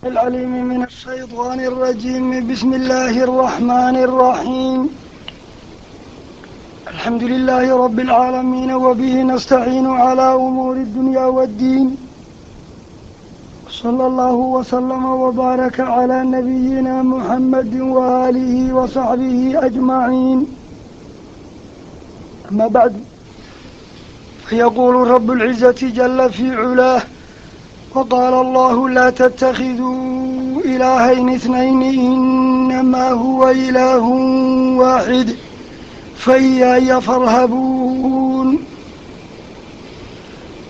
العليم من الشيطان الرجيم. بسم الله الرحمن الرحيم. الحمد لله رب العالمين، وبه نستعين على أمور الدنيا والدين، صلى الله وسلم وبارك على نبينا محمد وآله وصحبه أجمعين. أما بعد، فيقول رب العزة جل في علاه: وقال الله لا تتخذوا إلهين اثنين إنما هو إله واحد فإياي فارهبون.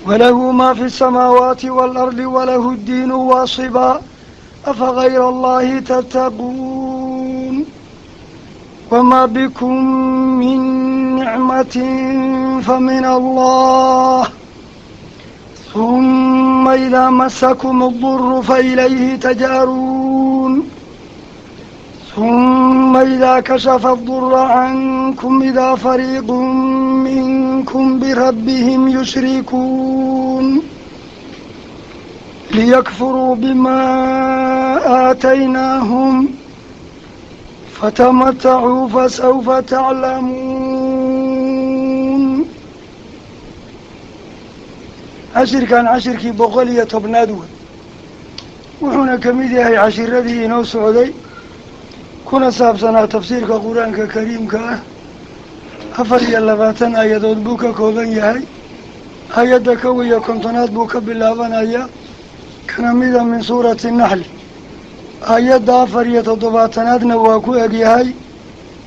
وله ما في السماوات والأرض وله الدين واصبا أفغير الله تتقون. وما بكم من نعمة فمن الله، ثم إذا مسكم الضر فإليه تجارون. ثم إذا كشف الضر عنكم إذا فريق منكم بربهم يشركون. ليكفروا بما آتيناهم فتمتعوا فسوف تعلمون. Cashirkan cashirkii 110aad wey, wuxuuna ka mid yahay cashiradii inoo socday kuna saabsanaa tafsiirka Qur-aanka kariimka ah. 24 aayadood buu ka kooban yahay. Aayadda 51aad buu ka bilaabanaya, kana mida min suurati Naxli. Aayadda 74aadna waa ku egyahay,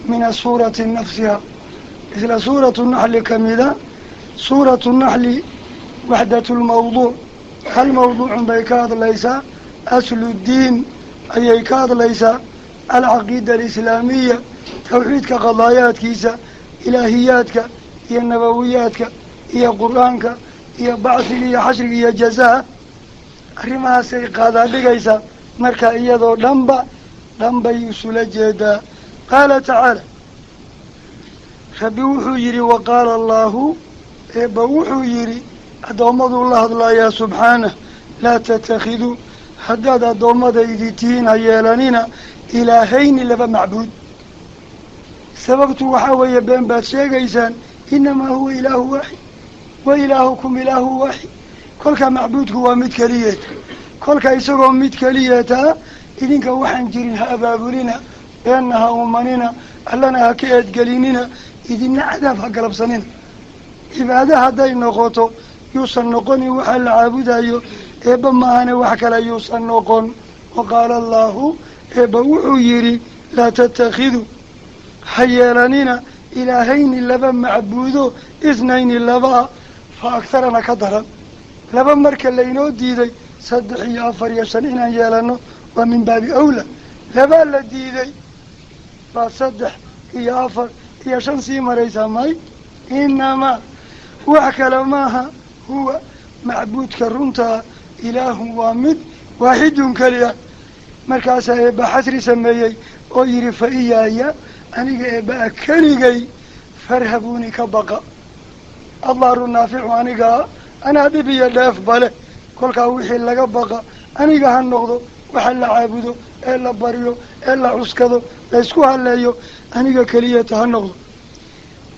min asuurati nafsiha, isla suuratu Naxli kamida. Suuratu Naxli waxdatulmawduuc, hal mawduucun bay ka hadlaysaa. Aslu ddiin ayay ka hadlaysaa, alcaqiida alislaamiya, tawxiidka qadaayaadkiisa, ilaahiyaadka iyo nabawiyaadka iyo Qur-aanka iyo bacsiga iyo xashriga iyo jazaha, arrimahaasay qaadaa dhigaysaa. Marka iyadoo dhanba dhanbay isula jeedaa. Qaala tacaala, Rabbi wuxuu yihi: waqaala Allahu, eebba wuxuu yihi, addoommaduu la hadlayaa subxaanah: laa tattakhiduu, haddaad addoommadaydi tihiin, ha yeelanina ilaahayni, laba macbuud. Sababtu waxaa weeye, been baad sheegaysaan. Innamaa huwa ilaahu waaxid wa ilaahukum ilaahu waaxid. Kolka macbuudku waa mid keliyeeta. Kolka isagoo mid keliyeetaa, idinka waxaan jirin ha abaabulina, beenna ha umanina, Allana ha ka eedgelinina, idinna cadaab ha galabsanina. Cibaado hadday noqoto, yuusan noqonin waxaa la caabudayo eebba maahane wax kale yuusan noqon. Waqaala Allahu, eebba wuxuu yidhi: laa tattakhiduu, ha yeelanina ilaahayni, laba macbuudo, ithnayni, labaa, fa agtarana ka daran. Laba marka laynoo diiday, saddex iyo afar iyo shan inaan yeelano waa min baabi awla. Labaa la diiday baa saddex iyo afar iyo shan sii maraysaa. May, inamaa, wax kale maaha, huwa macbuudka runtaa ilaahun, waa mid, waaxidun, keliya. Markaasaa eebba xasri sameeyey oo yidhi: fa iyaaya, aniga eebba keligay, farhabuuni, ka baqa. Addaaru naaficu anigaa, anaa dhib iyo dheef bale. Kolkaa wixii laga baqa aniga ha noqdo. Waxa la caabudo ee la baryo ee la cuskado, laysku haleeyo, aniga keliyata ha noqdo.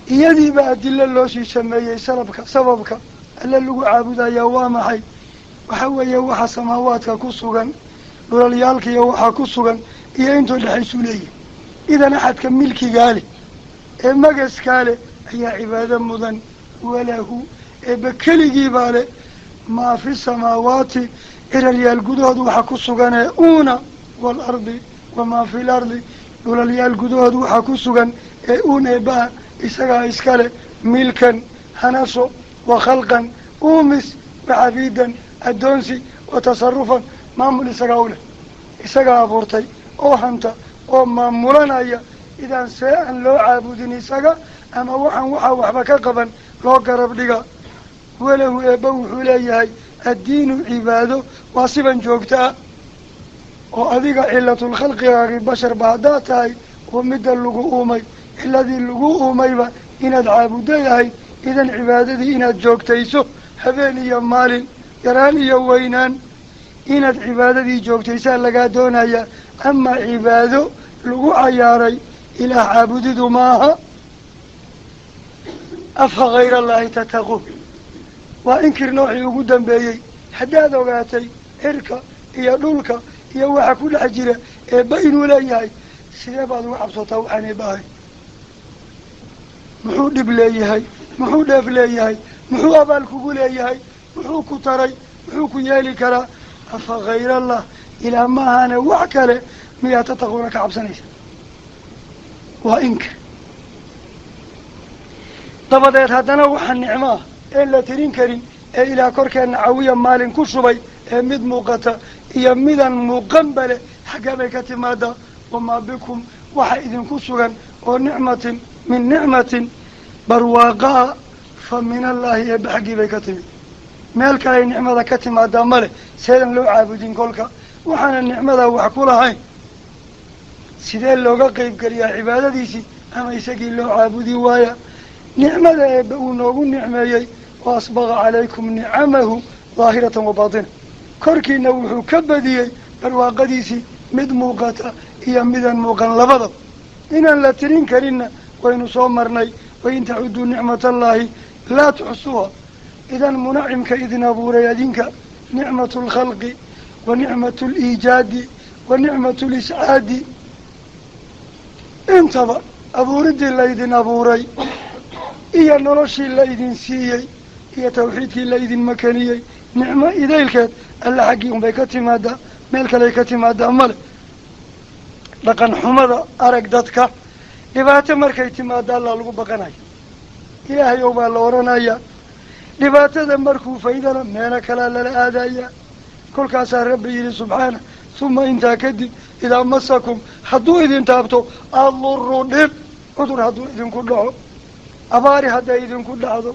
Iyadiiba adilo loo sii sameeyey. Sababka Alle lagu caabudayaa waa maxay? Waxa weeye, waxa samaawaadka ku sugan, dhulalyaalka iyo waxaa ku sugan iyo intoo dhexaysuu leeyahay. Idan axadka milkigaa leh ee magaskaa leh ayaa cibaado mudan. Walahu, eebba keligii baa leh, maa fi samaawaati, ciraryaal gudahood waxa ku sugan ee uuna, waalardi, wamaa fi lardi, dhulalyaal gudahood waxaa ku sugan ee uun, eebbaha isagaa iskale, milkan, hanasho, wa khalqan, uumis, wa cabiidan, addoonsi, wa tasarufan, maamul isagaa u leh. Isagaa abuurtay oo hanta oo maamulanaya. Idaan see aan loo caabudin isaga, ama waxaan waxaa waxba ka qaban loo garab dhiga? Walahu, eebba wuxuu leeyahay, addiinu, cibaado, waa siban joogtaa oo adiga cilatulkhalqigaagii basharba haddaad tahay oo midda lagu uumay, ciladii lagu uumayba inaad caabuddo yahay. Idan cibaadadii inaad joogtayso habeen iyo maalin, yaraan iyo weynaan. Inaad cibaadadii joogtaysaa lagaa doonaya. Ama cibaado lagu cayaaray ilaah caabudidu maaha. Afa hayra allaahi tattaquun, waa inkir noocii ugu dambeeyey. Haddaad ogaatay cirka iyo dhulka iyo waxa ku dhex jira eebba inuu leeyahay, sidee baad uga cabsotaa waxaan eebba ahayn? Muxuu dhib leeyahay? Muxuu dheef leeyahay? Muxuu abaal kugu leeyahay? Muxuu ku taray? Muxuu ku yeeli karaa? Afa hayra allah, ilaah ma ahaane wax kale miyaa tattaquuna ka cabsanaysa? Waa inkir. Dabadeed haddana waxa nicmo ah een la tirin karin ee ilaah korkeenna cawiya maalin ku shubay, ee mid muuqata iyo midan muuqan bale, xaggee bay ka timaadaa? Wamaa bikum, waxa idinku sugan oo nicmatin min nicmatin barwaaqaa, fa min allaahi, eebba xaggii bay ka timid. Meel kaley nicmada ka timaadaa male. Seedan loo caabudin kolka waxaana nicmada wax ku lahayn? Sidee looga qeybgeliyaa cibaadadiisii ama isagii loo caabudi waaya? Nicmada eebba uu noogu nicmeeyey, wa asbaqa calaykum nicamahu daahiratan wa baatina, korkiina wuxuu ka badiyey barwaaqadiisii mid muuqata iyo midan muuqan labadaba. Inaan la tirin karinna waynu soo marnay, wain tacuduu nicmatallaahi laa tuxsuuha. Idan munacimka idin abuuray adinka, nicmatu alkhalqi wa nicmatu aliijaadi wa nicmatu liscaadi, intaba abuuriddii laydin abuuray iyo noloshii laydin siiyey iyo tawxiidkii laydin makaniyey, nicmo idaylkeed alla xaggii unbay ka timaadaa, meel kaley ka timaadaa male. Dhaqan xumada arag dadka, dhibaato markay timaada allaa lagu baqanaya, ilaahay ow baa la odhanaya. Dhibaatada markuu faydana meelo kalaa lala aadaya. Kolkaasaa rabbi yidhi subxaana, uma intaa kadib idaa masakum, hadduu idin taabto aduru dhib, cudur hadduu idinku dhaco, abaari hadday idinku dhacdo,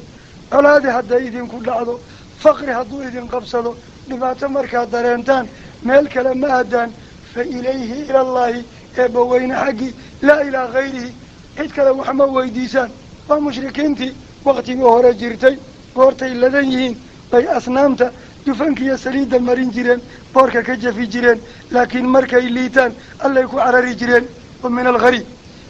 colaadi hadday idinku dhacdo, faqri hadduu idin qabsado, dhibaato markaad dareentaan meel kale ma aadaan, fa ilayhi ilallaahi, eebba weyne xaggii, laa ilaa hayrihi, cid kale wax ma weydiisaan. Waa mushrikiintii waktigii hore jirtay, goortay ladan yihiin bay asnaamta dufankiiyo saliidda marin jireen, boorka ka jafi jireen, laakiin markay liitaan allay ku carari jireen. Wa min alghariib,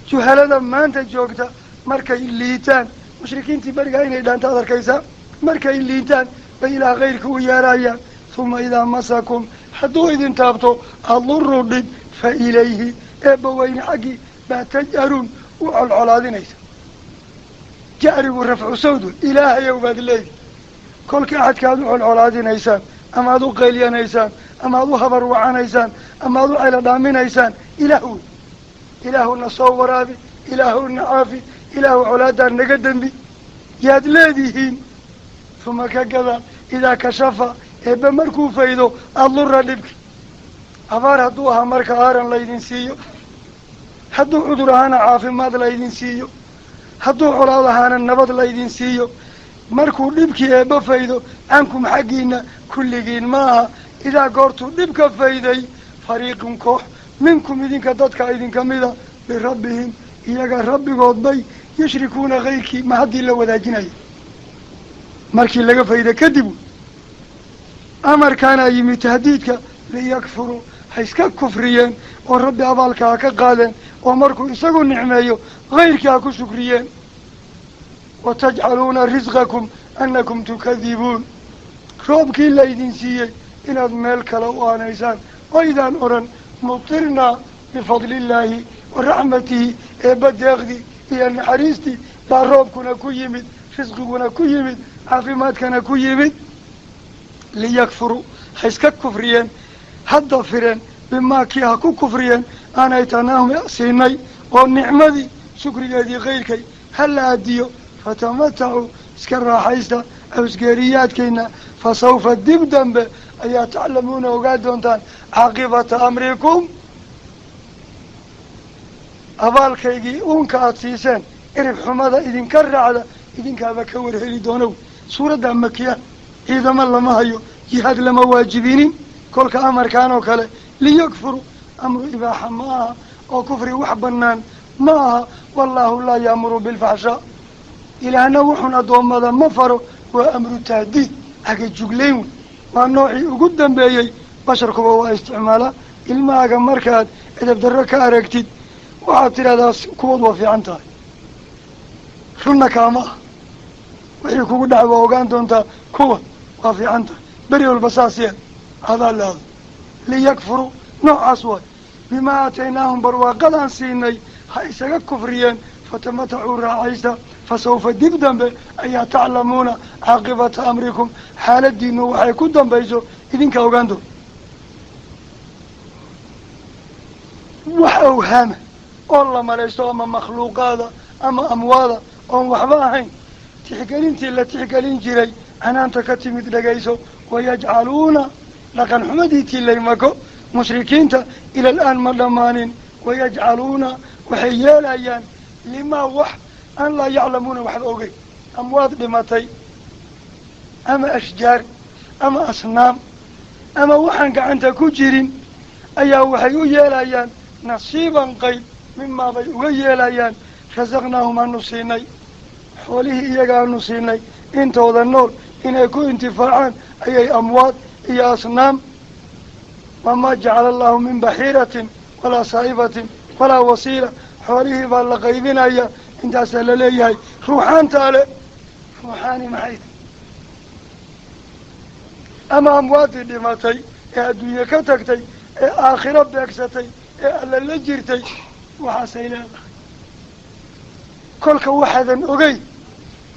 juhalada maanta joogta markay liitaan, mushrikiintii berigaa inay dhaanta ad arkaysaa, markay liitaan bay ilaah kayrka u yeerayaan. Uma idaa masakum, hadduu idin taabto aduru dhib, fa ilayhi, eebba weyne xaggii baa taj'aruun u colcolaadinaysa. Ja'rigu rafcu sawd wey, ilaahayow baad leedi. Kolka axadka aad u colcolaadinaysaan ama aad u qaylyanaysaan ama aad u habar wacanaysaan ama aad u cayla dhaaminaysaan ilaah wey. Ilaahuna soo waraabi, ilaahuna caafi, ilaahu colaadaan naga dembi yaad leedihiin. Uma ka gadaal idaa kashafa, eebbe markuu faydo adlura dhibki, abaar hadduu ahaa marka aaran laydin siiyo, hadduu cudur ahaana caafimaad laydin siiyo, hadduu colaad ahaana nabad laydin siiyo, markuu dhibkii eebba faydo cankum xaggiina, kulligiin ma aha, idaa goortuu dhibka fayday, fariiqun koox minkum idinka dadka idinka mida, birabbihim iyaga rabbigood bay yushrikuuna kayrkii ma haddii la wadaajinaya markii laga fayda kadib. Amarkaanaa yimi tahdiidka, liyakfuruu, ha iska kufriyeen oo rabbi abaalka ha ka qaadeen, oo markuu isagu nicmeeyo kayrkii ha ku shukriyeen. Watajcaluuna risqakum annakum tukadibuun, roobkii laydin siiyey inaad meel kale u aanaysaan oydaan odhan mutirnaa bifadliillaahi wa raxmatihi, eebba deeqdii iyo naxariistii baa roobkuna ku yimid, risqiguna ku yimid, caafimaadkana ku yimid. Liyakfuruu, ha iska kufriyeen, hadda fireen bimaa kii ha ku kufriyeen aanay tanaahum siinay, oo nicmadii shukrigeedii kayrkay ha la adiyo. Fatamatacuu, iska raaxaysta awsgeeriyaadkiina, fa sawfa dib dambe ayaa taclamuuna ogaa doontaan caaqibata amrikum, abaalkaygii uunka aada siiseen cirib xumada idinka raacda idinkaaba ka warheli doonow. Suuradda makiya, ciidamo lama hayo, jihaad lama waajibinin. Kolka amarkaan oo kale liyakfuru amru ibaaxa ma aha, oo kufri wax banaan ma aha. Wallaahu laa yaamuru bilfaxshaa, ilaahna wuxun addoommada ma faro. Waa amru tahdiid, cagajuglayn wey, waa noocii ugu dambeeyey. Basharkuba waa isticmaalaa. Ilmahaaga markaad edeb darro ka aragtid waxaad tidhahdaa kuwood waa fiican tahay, runna kaama ah, wixii kugu dhacay waa ogaan doontaa, kuwa waa fiican tahay, beri walba saas yeel adaa laado. Liyakfuruu noocaas waay, bimaa aataynaahum barwaaqadaan siinay ha isaga kufriyeen. Fatamatacuu raaxaysta, fasawfa dib dambe ayaa taclamuuna caaqibata amrikum, xaaladiinu waxay ku dambayso idinka ogaan doon. Wax awhaama oo la malaysto ama makhluuqaada ama amwaada oon waxba ahayn, tixgelintii la tixgelin jiray canaanta ka timid dhegayso. Wayajcaluuna dhaqan xumadii tilay mako mushrikiinta ila al-aan ma dhammaanin. Wayajcaluuna waxay yeelayaan limaa wax an laa yaclamuuna waxba ogeyn, amwaad dhimatay ama ashjaar ama asnaam ama waxaan gacanta ku jirin ayaa waxay u yeelayaan nasiiban qayb mimaa bay uga yeelayaan rasaqnaahum aanu siinay, xoolihii iyaga aanu siinay intooda nool inay ku intifaacaan ayay amwaad iyo asnaam. Wamaa jacala allahu min baxiiratin walaa saa'ibatin walaa wasiila, xoolihii baa la qaybinaya, intaasaa laleeyahay ruuxaanta ale. Ruuxaani maxay tahay? Ama amwaadii dhimatay ee adduunye ka tagtay ee aakhiro beegsatay ee alla la jirtay waxaasay leedahay. Kolka waxaadan ogeyn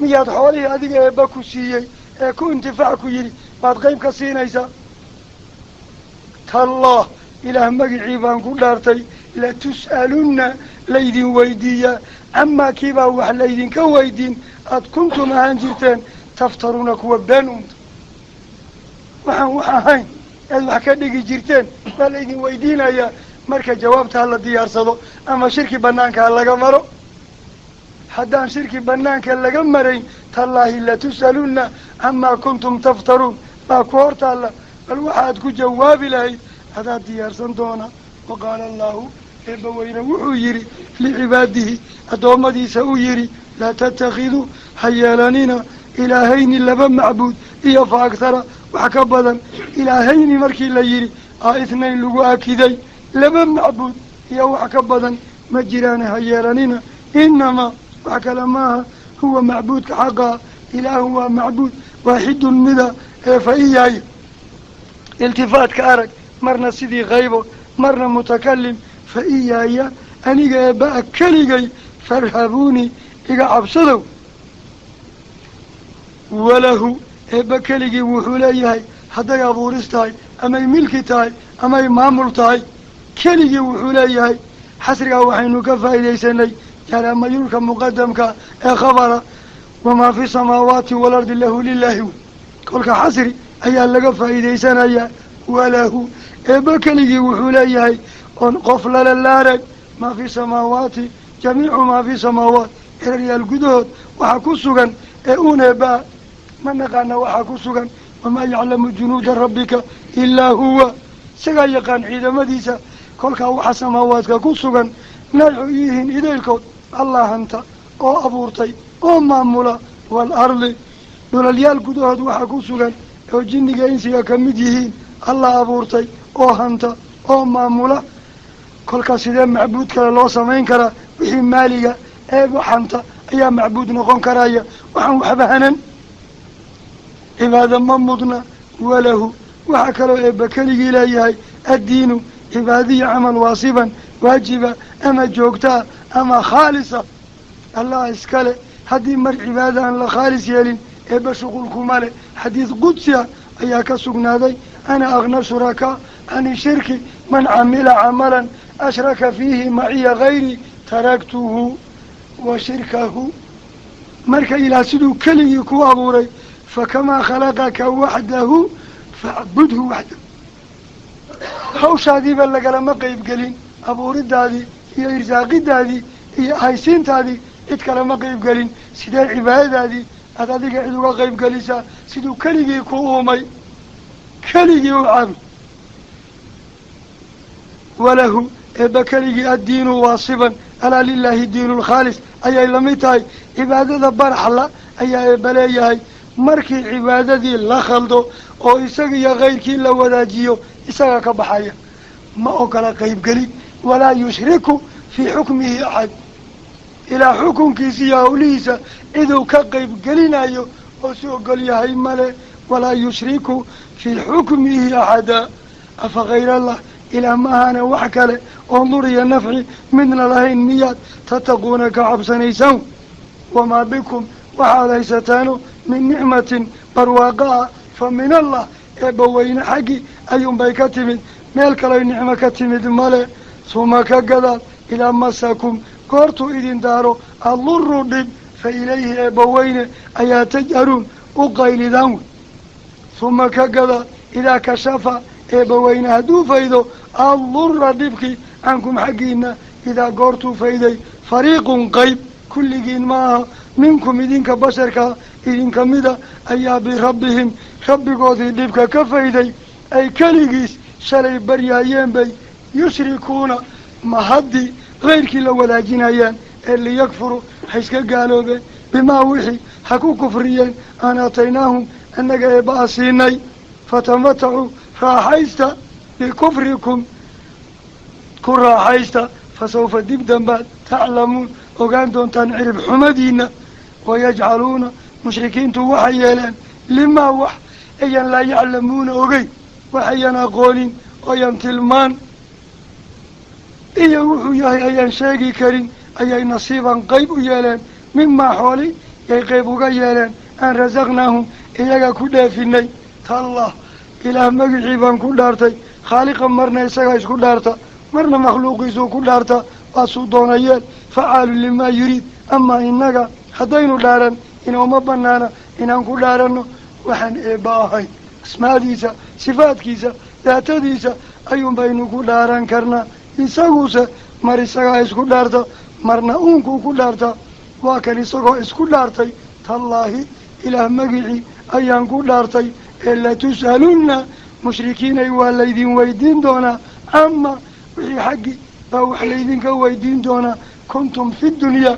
miyaad xoolihii adiga eebba ku siiyey ee ku intifaac ku yidhi baad qayb ka siinaysaa? Tallah, ilaah magicii baan ku dhaartay, latus'alunna laydin weydiiyaa camaa kiibaa wax laydinka weydiin aada kuntum ahaan jirteen taftaruuna kuwa been unta, waxaan wax ahayn eed wax ka dhigi jirteen baa laydin weydiinayaa. Marka jawaabta ha la diyaarsado ama shirki banaanka ha laga maro. Haddaan shirki banaanka laga marayn, tallaahi latus'alunna camaa kuntum taftaruun baa ku hor taalla. Bal waxaad ku jawaabi lahayd adaad diyaarsan doona. Waqaala allaahu eebba weyne wuxuu yidhi licibaadihi addoommadiisa uu yidhi laa tattakhiduu ha yeelanina ilaahayni laba macbuud iyo fa akhara wax ka badan. Ilaahayni markii la yidhi aa ithnayn lagu akiday, laba macbuud iyo wax ka badan ma jiraane ha yeelanina. Inamaa wax kale maaha, huwa macbuudka xaqaa ilaahun waa macbuud waaxidun mida ee fa iyaaya. Iltifaadka arag, marna sidii qaybo marna mutakalim. Fa iyaaya aniga eebba-a keligay farhabuuni iga cabsadow. Walahu eebba keligii wuxuu leeyahay hadday abuuris tahay amay milki tahay amay maamul tahay, keligii wuxuu leeyahay. Xasrigaa waxaynu ka faa'iidaysanay jaaramayuurka muqadamka ee khabara wamaa fi samaawaati waalardi lahu lilaahi. Kolka xasri ayaa laga faa'iidaysanayaa. Walahu eebba keligii wuxuu leeyahay oon qof lala laarag maa fi samaawaati jamiicu maa fi samaawaat, eraryaal gudahood waxaa ku sugan ee uun eebbaa ma naqaana waxaa ku sugan. Wamaa yaclamu junuuda rabbika ilaa huwa, isagaa yaqaan ciidamadiisa. Kolkaa waxa samaawaadka ku sugan naacu yihiin idaylkood allah hanta oo abuurtay oo maamula. Waalardi dhulalyaal gudahood waxaa ku sugan oo jinniga insiga ka mid yihiin allah abuurtay oo hanta oo maamula. Kolkaa sidee macbuud kale loo samayn karaa? Wixii maaliga ee hanta ayaa macbuud noqon karaya, waxaan waxba hanan cibaado ma mudna. Walahu waxaa kaloo eebba keligii leeyahay addiinu cibaadiya camal waasiban waajiba ama joogtaa ama khaalisa, allah iskale. Haddii mar cibaada aan la khaalis yeelin eebba shuqulkuma le. Xadiid qudsi ah ayaa ka sugnaaday, ana agna shurakaa cani shirki man camila camalan ashraka fiihi maciya gayri taraktuhu wa shirkahu. Marka ilaah siduu keligii ku abuuray, fakamaa khalaqaka waxdahu facbudhu waxdahu. Hawshaadiiba lagalama qeybgelin, abuuridaadii iyo irsaaqidaadii iyo haysiintaadii cid kalama qeybgelin. Sidee cibaadadaadii aad adiga cid uga qeybgelisaa? Siduu keligii ku uumay keligii u caabud. Walahu eebba keligii addiinu waasiban, alaa lilaahi diinu lkhaalis ayay lamid tahay. Cibaadada baraxla ayaa eebba leeyahay. Markii cibaadadii la khaldo oo isaga iyo kayrkii la wadaajiyo, Isagaa ka baxaya, ma ogola qaybgelin. Walaa yushriku fii xukmihi axad, ilaa xukunkiisa iyo hawlihiisa ciduu ka qaybgelinayo oo si ogol yahay male. Walaa yushriku fii xukmihi axada. Afa khayr allah, ilaah ma ahaane wax kale oon dur iyo nafci midna lahayn miyaad tattaquuna ka cabsanaysaan? Wamaa bikum, waxaad haysataano min nicmatin, barwaaqa ah, fa min Allah, eebbaweyne xaggii ayuunbay ka timid, meel kaloy nicmo ka timid male. Suma ka gadaal, idaa masakum, goortuu idin daaro, aduru dhib, fa ilayhi, eebbaweyne ayaa taj'aruun u qaylidaan wey. Suma ka gadaal, idaa kashafa, eebbaweyne hadduu faydo, adura dhibkii, cankum xaggiina, idaa goortuu fayday, fariiqun qayb, kulligiin ma aha, minkum idinka basharkaa idinka mida ayaa birabbihim, rabbigoodii dhibka ka fayday ay keligiis shalay baryaayeen bay yushrikuuna, ma haddii kayrkii la wadaajinayaan ee liyakfuruu, ha iska gaaloobeen, bimaa wixii ha ku kufriyeen aan aataynaahum, annaga eebba'a siinay. Fatamatacuu, raaxaysta, bikufrikum ku raaxaysta, fa sawfa, dib dambaad, taclamuun ogaan doontaan cirib xumadiina. Wayajcaluuna, mushrikiintu waxay yeeleen, limaa wax ayan laa yaclamuuna ogeyn, waxayan aqoonin oyan tilmaan iyo wuxuu yahay ayaan sheegi karin, ayay nasiiban qayb u yeeleen, mimaa xooli yay qayb uga yeeleen aan rasaqnaahum, iyaga ku dheefinay. Tallah, ilaah magicii baan ku dhaartay. Khaaliqa marna isagaa isku dhaarta, marna makhluuqiisuu ku dhaarta, waasuu doona yeel, facaalu limaa yuriid. Amaa innaga haddaynu dhaaran, inooma banaana inaan ku dhaaranno waxaan eebba ahayn. Asmaadiisa, sifaadkiisa, daatadiisa ayuun baynu ku dhaaran karnaa. Isaguse mar isagaa isku dhaarta, marna uunkuu ku dhaarta. Waa kan isagoo isku dhaartay: tallaahi, ilaah magicii ayaan ku dhaartay ee latus'alunna, mushrikiinay, waa laydin weydiin doonaa, ama wixii xaggi baa wax laydinka weydiin doonaa, kuntum fi dunyaa,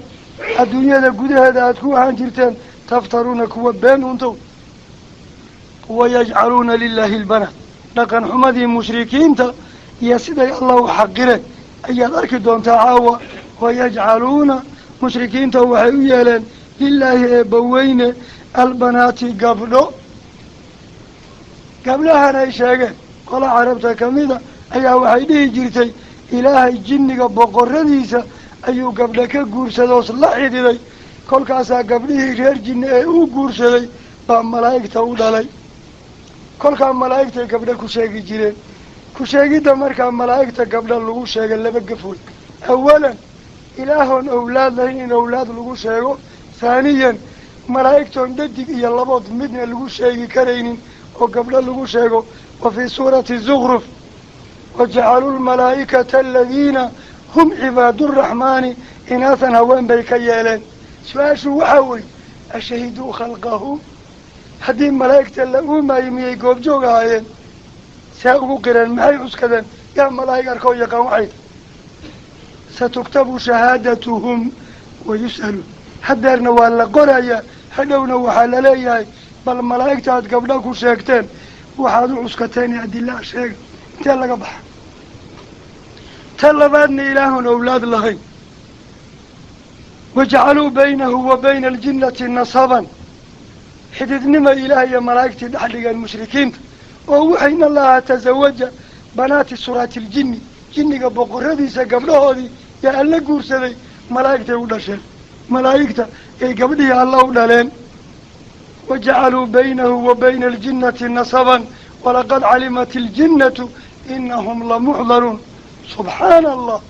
adduunyada gudaheeda aada ku ahaan jirteen, taftaruuna, kuwa been untow. Wayajcaluuna lilaahi albanaat. Dhaqan xumadii mushrikiinta iyo siday Allah u xaqireen ayaad arki doontaa caawa. Wayajcaluuna, mushrikiinta waxay u yeeleen, lilaahi, eebbaweyne, albanaati, gabdho. Gabdhahan ay sheegeen, qola carabta kamida ayaa waxay dhihi jirtay ilaahay jinniga boqoradiisa ayuu gabdho ka guursadoos la xididay, kolkaasaa gabdhihii reer jinni ee uu guursaday baa malaa'igta u dhalay. Kolkaa malaa'igtay gabdho ku sheegi jireen. Ku sheegidda markaa malaa'igta gabdha lagu sheega laba gafood: awalan, ilaahoon owlaad lahayn in owlaad lagu sheego; haaniyan, malaa'igtoon dhadig iyo labood midna lagu sheegi karaynin oo gabdho lagu sheego. Wa fii suurati zukruf: wajacaluu lmalaa'ikata aladiina hum cibaaduraxmaani inaasan, haween bay ka yeeleen. Su-aashu waxaa weye: ashahiduu khalqahum? Haddii malaa'igta la uumaayey miyay goobjoog ahaayeen? See ugu qireen? Maxay cuskadeen? Yaa malaa'ig arkoo yaqaan? Waxay satuktabu shahaadatuhum wayus'aluun. Haddeerna waa la qorayaa, hadhowna waxaa laleeyahay: bal malaa'igta aad gabdha ku sheegteen waxaad u cuskateen ee adilaa sheega. Intee laga baxa? Ta labaadna, ilaahun owlaad lahayn, wajacaluu baynahu wa bayna aljinnati nasaban, xididnima ilaah iyo malaa'igtii dhex dhigeen mushrikiinta, oo waxayna lahaa tasawaja banaati suraati iljinni, jinniga boqoradiisa gabdhahoodii yaa alla guursaday, malaa'igtay u dhasheen, malaa'igta ay gabdhihii alla u dhaleen. Wajacaluu baynahu wa bayna aljinnati nasaban walaqad calimat iljinnatu inahum lamuxdaruun. Subxaana Allah,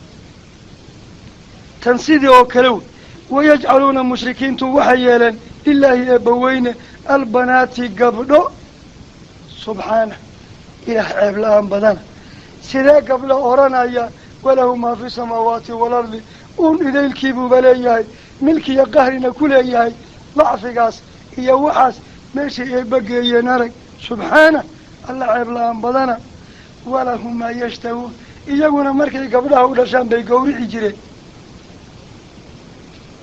tan sidii oo kale wey. Wayajcaluuna, mushrikiintu waxay yeeleen, lilaahi, eebbaweyne, albanaati, gabdho. Subxaana, ilaah ceeb la-aan badana. Sidee gabdho odhanaya? Walahu maa fi samaawaati waalardi, uun idaylkiibuuba leeyahay, milkiya qahrina ku leeyahay. Dacfigaas iyo waxaas meeshay eebba geeyeen arag. Subxaana, alla ceeb la-aan badana. Walahu maa yashtahuun. Iyaguna markay gabdhaha u dhashaan bay gawrici jireen,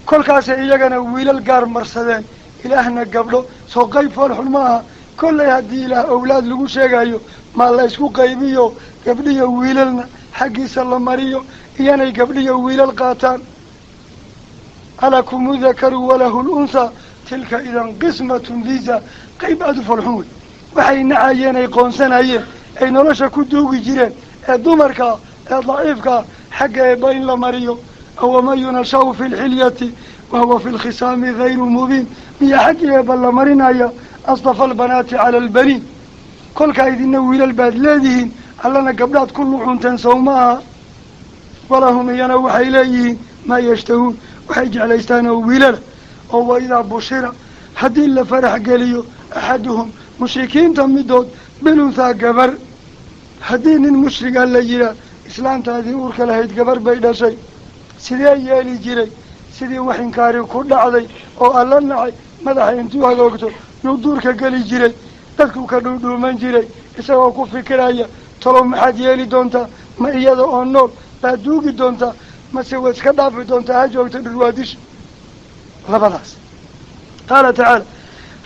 kolkaasay iyagana wiilal gaar marsadeen, ilaahna gabdho. Soo qayb foolxun ma aha? Kollay haddii ilaah owlaad lagu sheegayo, Ma la isku qaybiyo gabdhiyo wiilalna xaggiisa la mariyo, iyanay gabdhiyo wiilal qaataan. Alakumu dakaru walahu lunthaa, tilka idan qismatun diza. Qayb aada u falxun wey. Waxay nacayeen ay qoonsanayeen ay nolosha ku duugi jireen ee dumarkaa ee daciifkaa xagga eebba in la mariyo. Awaman yunashaau fi lxilyati wahuwa fi lkhisaami gayru mubiin, miyaa xaggii eebba la marinaya? Astafa albanaati cala albaniin. Kolkaa idina wiilal baad leedihiin, allana gabdhaad ku luxunteen sow maaha. Walahum iyana waxay leeyihiin maa yashtahuun, waxay jeclaystaan oo wiilala. Oo waidaa bushira, haddii la farax geliyo axaduhum mushrikiinta midood bilunhaa gabar, haddii nin mushriga la yihaa islaantaadii uurka lahayd gabar bay dhashay, sidee yeeli jiray? Sidii wax inkaari ku dhacday oo alla nacay, madaxa intuu hagoogto yuu duurka geli jiray, dadkuu ka dhuudhuuman jiray, isagoo ku fikiraya talow maxaad yeeli doontaa, ma iyada oo nool baad duugi doontaa, mase waad iska dhaafi doontaa, ha joogta dhurwaadisha. Labadaas qaala tacaala,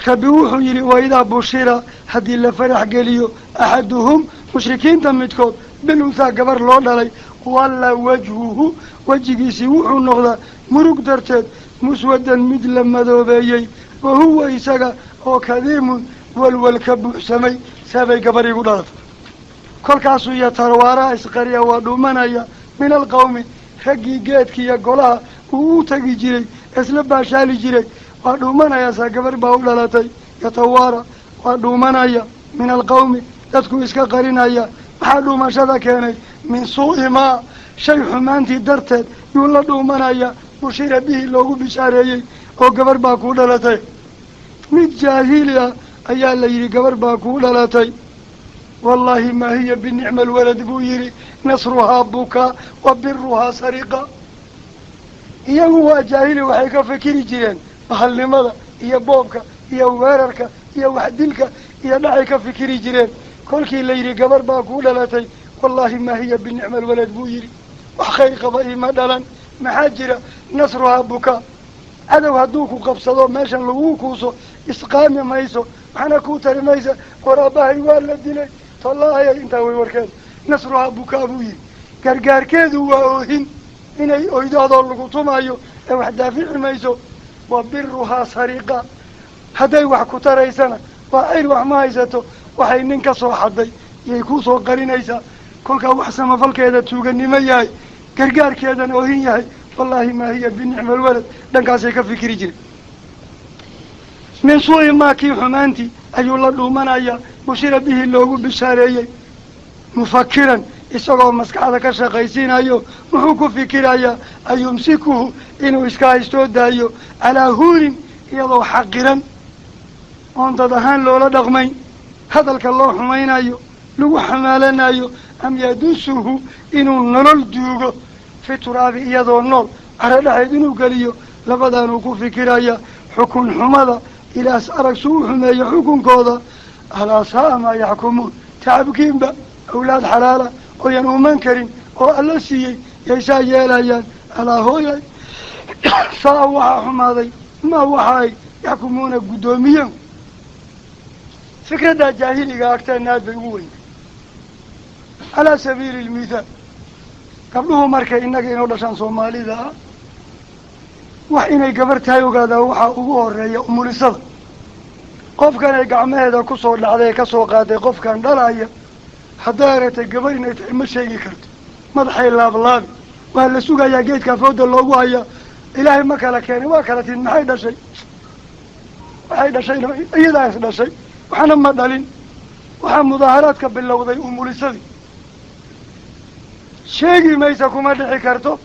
rabbi wuxuu yidhi waidaa bushira, haddii la farax geliyo axaduhum mushrikiinta midkood bilunhaa gabar loo dhalay, walla wajhuhu wejigiisii wuxuu noqdaa murug darteed muswadan mid la madoobeeyey, wa huwa isaga oo kadiimun walwal ka buuxsamay, saabay gabar igu dhalatay. Kolkaasuu yatarwaaraa isqariya, waa dhuumanaya min alqawmi raggii geedkiiyo golaha uu u tagi jiray isla baashaali jiray, waa dhuumanaya, saa gabar baa u dhalatay. Yatawaara waa dhuumanaya min alqawmi, dadku iska qarinaya. Maxaa dhuumashada keenay? Min suu'i maa, shay xumaantii darteed yuu la dhuumanaya, bushira bihi loogu bishaareeyey oo gabar baa kuu dhalatay. Mid jaahili ah ayaa la yidhi gabar baa kuu dhalatay. Wallaahi maa hiya binicma alwalad buu yidhi, nasruhaa bukaa wa biruhaa sariqa. Iyagu waa jaahili, waxay ka fikiri jireen bahalnimada iyo boobka iyo weerarka iyo waxdilka iyo dhacay ka fikiri jireen. Kolkii la yidhi gabar baa kuu dhalatay, wallaahi maa hiya binicma alwalad buu yidhi, wax khayr qaba iima dhalan. Maxaa jira? Nasruhaa bukaa, cadow hadduu ku qabsado meeshan laguu kuuso isqaami mayso, waxna kuu tari maysa. War aabbahay waa la dilay, tollaahayay intaa way warkeeda. Nasruhaa bukaa buu yidhi, gargaarkeedu waa oohin, inay oydo adoo lagu tumayo ee wax daafici mayso. Wa biruhaa sariqa, hadday wax ku taraysana waa cayr, wax ma haysato, waxay nin ka soo xaday iyay kuusoo qarinaysaa. Kolkaa wax samafalkeeda tuuganimo yahay, gargaarkeedan oohin yahay. Wallaahi maa hiya binicma alwalad, dhankaasay ka fikiri jireen. Min suu'i maa kii xumaantii ayuu la dhuumanaya, bushira bihi loogu bishaareeyey, mufakiran isagoo maskaxda ka shaqaysiinayo. Muxuu ku fikirayaa? Ayumsikuhu inuu iska haystoo daayo calaa huunin, iyadoo xaqiran oon dad ahaan loola dhaqmayn, hadalka loo xumaynayo, lagu xamaalanayo, am yadusuhu inuu nolol duugo fi turaabi, iyadoo nool caro dhexeed inuu geliyo. Labadaanuu ku fikiraya. Xukun xumada ilaas arag suu u xumeeyo xukunkooda. Alaa saaa maa yaxkumuun, tacabkiinba awlaad xalaala ooyan uman karin oo alla siiyey yaysaa yeelayaan. Alaa hooyay, saa waxaa xumaaday maa waxa ay yaxkumuuna guddoomiyeen. Fikraddaa jaahiliga agteena aad bay ugu weyntay. Calaa sabiili lmithaal, gabdhuhu markay innaga inoo dhashaan soomaalida ah, wax inay gabar tahay ogaadaa waxaa ugu horeeya umulisada. Qofkanay gacmaheeda kusoo dhacday ee kasoo qaaday qofkan dhalaya, hadday aragtay gabar inay tahay ma sheegi karto, madaxay laablaabi, waa la sugayaa, geedkaa fooda loogu hayaa. Ilaahay ma kala keenay, waa kala timid, maxay dhashay? Waxay dhashayna iyadaa is dhashay, waxna ma dhalin. Waxaa mudaaharaadka bilowday umulisadii, sheegi maysa, kuma dhici karto,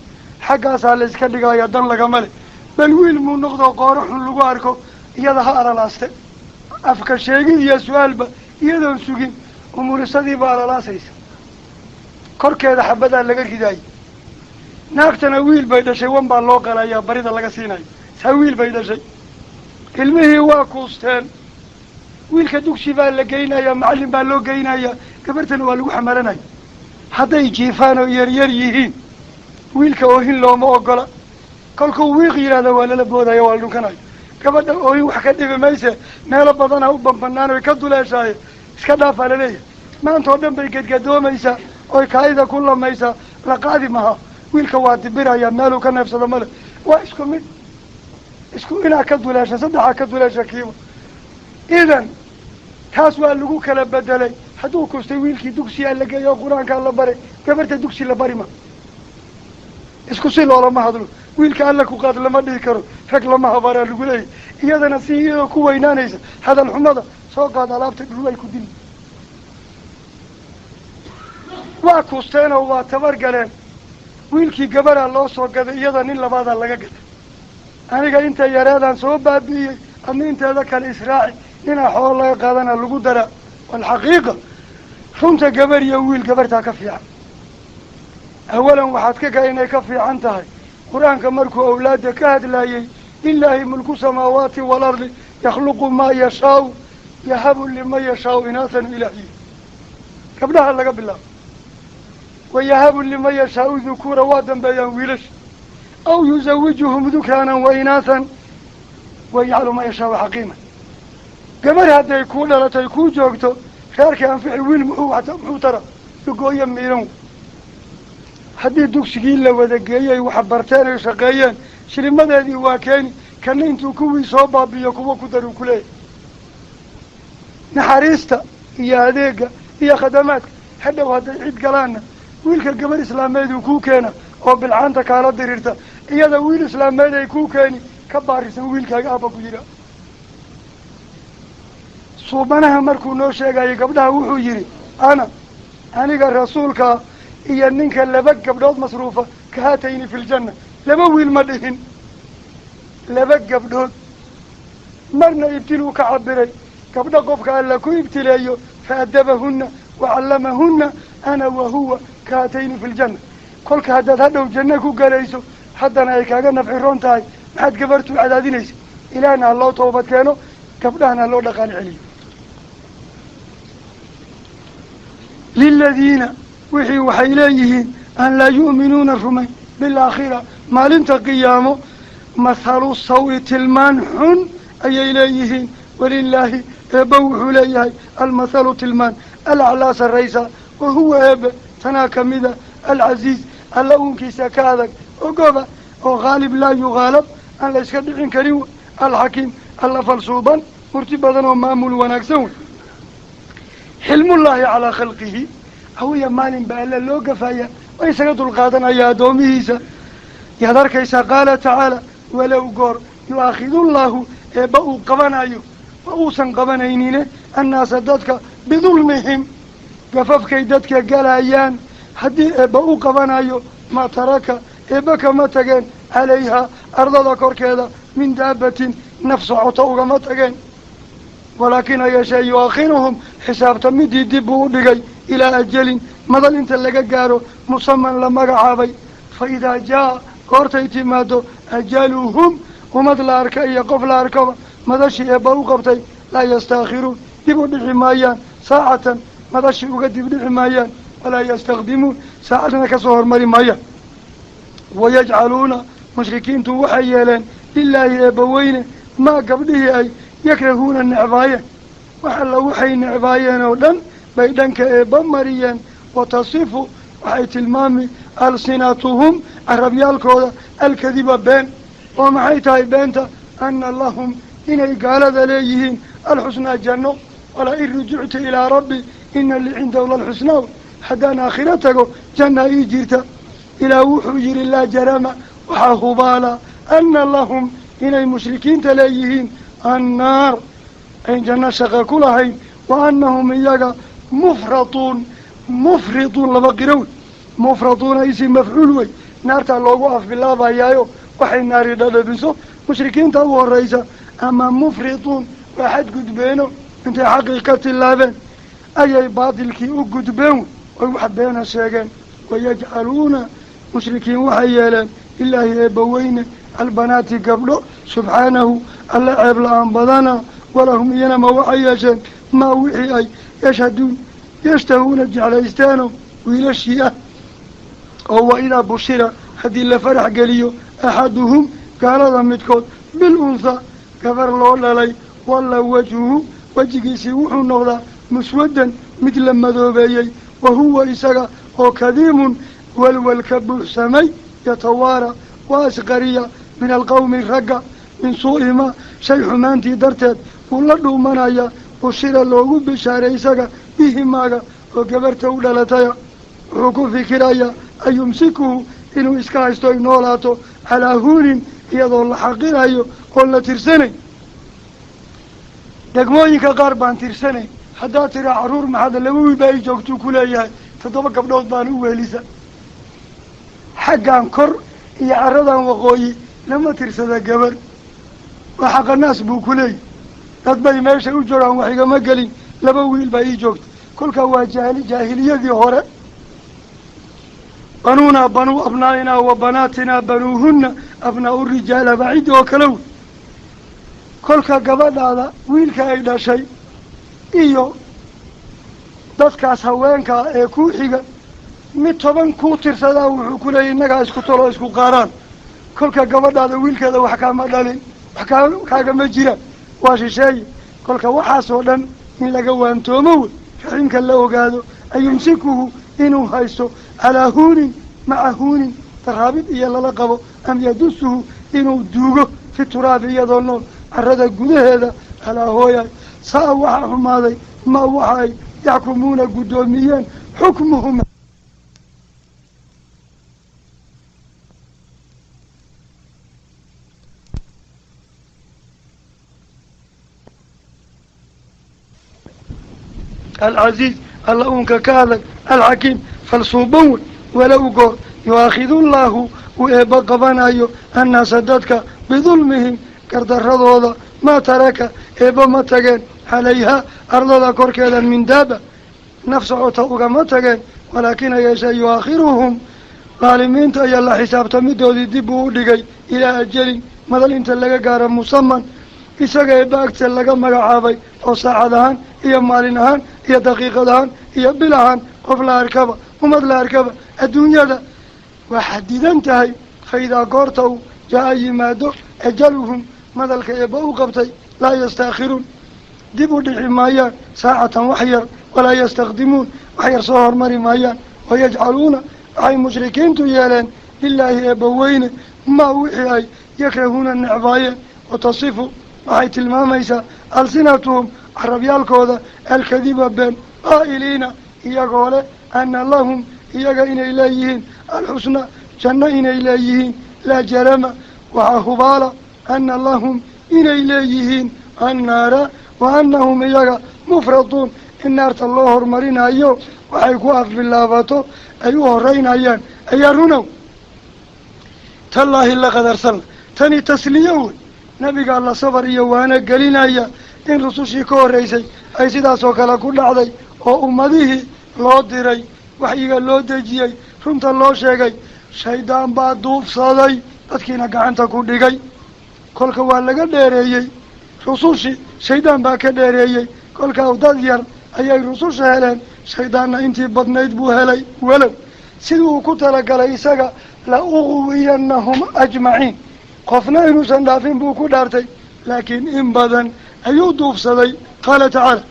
xaggaasaa la iska dhigaya, dan lagama leh. Bal wiil muu noqdo qooro xun lagu arko, iyada ha alalaaste, afka sheegid iyo su-aalba iyadoon sugin, umulisadii baa alalaasaysa, korkeeda xabadaa laga ridaayay. Naagtana wiil bay dhashay, wan baa loo qalayaa, barida laga siinayo, saa wiil bay dhashay. Ilmihii waa kuusteen, wiilka dugsi baa la geynayaa, macallin baa loo geynayaa, gabartana waa lagu xamalanaya. Hadday jiifaan oo yaryar yihiin, wiilka oohin looma ogola, kolkuu wiiq yidhahda waa lala boodaya, waa la dhunkanayo. Gabadha oohin wax ka dhibi mayse, meelo badana u banbanaan oy ka duleeshaaye, iska dhaafaa laleeyahay. Maanta oo dhan bay gadgadoomaysaa oy kaayida ku lamaysaa, la qaadi maha. Wiilka waa dibirayaa, meeluu ka neefsado male. Waa isku mid, isku inaa ka duleesha, saddexaa ka duleesha kiiba. Idan taas waa lagu kala bedelay. Hadduu kustay wiilkii dugsiyaa la geeyo oo qur-aankaa la baray, gabarta dugsi la bari ma, isku si loolama hadlo. Wiilka alla ku qaad lama dhihi karo, rag lama habaaraa lagu leeyahy. Iyadana si iyadoo ku weynaanaysa hadal xumada soo qaad alaabta dhul ay ku dili. Waa kusteenoo waa tabar galeen. Wiilkii gabaraa loo soo gaday, iyada nin labaadaa laga gatay. Aniga inta yareedaan soo baabi'iyey, adna inteeda kale israaci, ninaa xoolo laga qaadana lagu daraa. Walxaqiiqa runta gabar iyo wiil gabartaa ka fiican. Awalan waxaad ka inay ka fiican tahay qur-aanka markuu awlaadda ka hadlaayey, lilaahi mulku samaawaati waalardi yakhluqu maa yashaau yahabu liman yashaau inaasan ilaahiy. Gabdhaha laga bilaabo wayahabu liman yashaau dukuura, waa dambeeyaan wiilasha. Aw yuzawijuhum dukraanan wa inaasan wayajcalu maa yashaau xaqiima. Gabar hadday kuu dhalatay kuu joogto reerkii anfici, wiil muxuu tara lugooyo miiran. Haddii dugsigii la wada geeyey wax barteen ay shaqeeyeen, shilimadeedii waa keeni, kana intuu kuwii soo baabiyo kuwa ku daruu ku leeyahy. Naxariista iyo adeega iyo khadamaadka hadhow hadday cid galaanna, wiilka gabar islaameed uu kuu keena oo bilcaanta kaala diriirta, iyada wiil islaameed ay kuu keeni ka baarisan wiilkaaga aabba ku yihaa. Suubanaha markuu noo sheegayay gabdhaha wuxuu yidhi, ana aniga rasuulkaa iyo ninka laba gabdhood masruufa kahaatayni fi ljanna. Laba wiil ma dhihin, laba gabdhood. Marna ibtiluu ka cabiray gabdho qofka alla ku ibtileeyo, fa adabahunna wa callamahunna ana wa huwa kahaatayni fi ljanna. Kolka haddaad hadhow janno ku galayso, haddana ay kaaga nafci roon tahay, maxaad gabartuu cadaadinaysa? Ilaahna ha loo toobad keeno, gabdhahana ha loo dhaqaali celiyo. Liladiina wixii waxay leeyihiin an laa yu'minuuna rumayn bilaakhira maalinta qiyaamo, mathalu sawi tilmaan xun ayay leeyihiin. Walilaahi eebba wuxuu leeyahay almathalu tilmaan alaclaa sarraysa, wa huwa eebe tanaa kamida alcasiiz alla uunkiisa ka adag ogoba oo haalib laa yughaalab aan la iska dhicin karin, alxakiim alla falsuuban murti badan oo maamul wanaagsan wey. Xilmullaahi calaa khalqihi hawiya maalin baa alla loo gafaya oo isaga dulqaadanaya addoomihiisa. Yaad arkaysaa qaala tacaala, walow goor yu-aakhidullaahu eebba uu qabanayo, ma uusan qabanaynine, annaasa dadka bidulmihim gafafkay dadka galayaan haddii eebba u qabanayo, ma taraka eebba kama tageen calayhaa ardada korkeeda min daabatin naf socoto ugama tageen, walaakin ha yeeshee yu-aakhiruhum xisaabta midii dib buu u dhigay ilaa ajalin madal inta laga gaaro musaman la magacaabay. Fa idaa jaa goortay timaado ajaluhum ummad la arka iyo qof la arkaba madashii eebba u qabtay, laa yastaakhiruun dib u dhixi maayaan saacatan, madashii uga dib dhixi maayaan, walaa yastakdimuun saacadna kasoo hormari maayaan. Wayajcaluuna mushrikiintu waxay yeeleen lilaahi eebba weyne maa gabdhihii ay yakrahuuna necbaayeen, wax alla waxay necbaayeen oo dhan bay dhanka eebba mariyeen. Watasifu waxay tilmaami alsinatuhum carabyaalkooda alkadiba been. Oo maxay tahay beenta? Anna lahum inay gaalada leeyihiin alxusnaa janno, walaa in rujucta ilaa rabbi ina li cindahu lalxusnaa, haddaan aakhiro tago janna ii jirta. Ilaah wuxuu yihi laa jarama waxaa hubaala anna lahum inay mushrikiinta leeyihiin annaar ayn janno shaqa ku lahayn, wa annahum iyaga mufratuun mufrituun laba qiro wey, mufratuuna isi mafcuul wey, naartaa loogu afbilaabayaayo waxay naari dhadhabiso mushrikiinta u horeysa. Ama mufrituun waa xadgudbeeno intay xaqii ka tillaabeen ayay baatilkii u gudbeen wey, oy wax beena sheegeen. Wayajcaluuna mushrikiin waxay yeeleen ilaahi eebbaweyne albanaati gabdho subxaanahu alla ceeb la-aan badana. Walahum iyana ma waxay yeesheen maa wixii ay yashhaduun yashtahuuna jeclaysteeno wiilashii ah. Oo wa idaa bushira haddii la farax geliyo axaduhum gaalada midkood bil unthaa gabar loo dhalay, walla wajhuhu wejigiisii wuxuu noqdaa muswaddan mid la madoobeeyey wa huwa isaga oo kadiimun walwalka buuxsamay yatawaara waa asqariya min alqawmi ragga min suu'i maa shay xumaantii darteed wuu la dhuumanaya bushira loogu bishaaray isaga bihi maaga oo gabarta u dhalataya wuxuu ku fikirayaa an yumsikuhu inuu iska haysto ay noolaato calaa huunin iyadoo la xaqirayo oon la tirsanayn degmooyinka qaar baan tirsanayn haddaad tiraa carruur maxaad laba wiil baa i joogtuu ku leeyahay 7 gabdhood baan u weelisa xaggan kor iyo carradan waqooyi lama tirsada gabar waa xaqanaas buu ku leeyahy dad bay meesha u joogaan wax igama gelin laba wiil baa ii joogta kolkaa waa jaahiliyadii hore banuunaa banuu abnaa'inaa wa banaatinaa banuuhunna abnaa'u rijaala baa ciddi oo kale wey kolka gabadhaada wiilka ay dhashay iyo dadkaas haweenkaa ee kuu xiga mid 10 kuu tirsadaa wuxuu ku leeyahy innagaa isku tolo isku qaaraan kolka gabadhaada wiilkeeda wax kaama dhalin wax kaagama jiraan waa shisheeye kolka waxaasoo dhan in laga waantoomo wey raximka la ogaado an yumsikuhu inuu haysto calaa huunin maca huunin taraabid iyo lala qabo am yadusuhu inuu duugo fi turaabi iyadoo nool carrada gudaheeda alaa hooyay saa waxaa xumaaday ma waxa ay yaxkumuuna guddoomiyeen xukmuhum العزيز الله أنك كاذك الحكيم فالصوبون ولو قول يؤاخذ الله وإبقى بنايو الناس ددك بظلمهم كردر ما ترك إبا ما تغن عليها أرض كركدا من دابة نفس عطاؤك ما تغن ولكن يشاء يؤخرهم ظالمين تأي الله حساب تمدو دي دبو دقي إلى أجل مدل انت لغا قارا مصمم isaga ee baagta laga magacaabay oo saacad ahaan iyo maalin ahaan iyo daqiiqad ahaan iyo bil ahaan qof la arkaba ummad la arkaba adduunyada waa xadidan tahay fa idaa goorta uu jaa yimaado ajaluhum madalka eebba u qabtay laa yastaakhiruun dib u dhici maayaan saacatan wax yar walaa yastakdimuun wax yar soo hormari maayaan wayajcaluuna waxay mushrikiintu yeeleen lilaahi eebba weyne maa wixii ay yakrahuuna necbaayeen watasifu waxay tilmaamaysaa alsinatuhum carabyaalkooda alkadiba been qaa'iliina iyagoo leh ana lahum iyaga inay leeyihiin alxusna janno inay leeyihiin laa jarama waxaa hubaala ana lahum inay leeyihiin annaara wa annahum iyaga mufraduun in naarta loo horumarinayo waxay ku afbilaabato ay u horeynayaan ayaa runow tallaahi laqad arsalna tani tasliyo wey nabiga alla sabar iyo waana gelinaya in rusushii ka horreysay ay sidaasoo kale ku dhacday oo ummadihii loo diray waxyiga loo dejiyey runta loo sheegay shaydaan baa duufsaday dadkiina gacanta ku dhigay kolka waa laga dheereeyey rusushii shaydaan baa ka dheereeyey kolkaa dad yar ayay rususha heleen shaydaanna intii badnayd buu helay walow sidii uu ku talagalay isaga la uqwiyannahum ajmaciin qofna inuusan dhaafin buu ku dhaartay laakiin in badan ayuu duufsaday qaala tacaala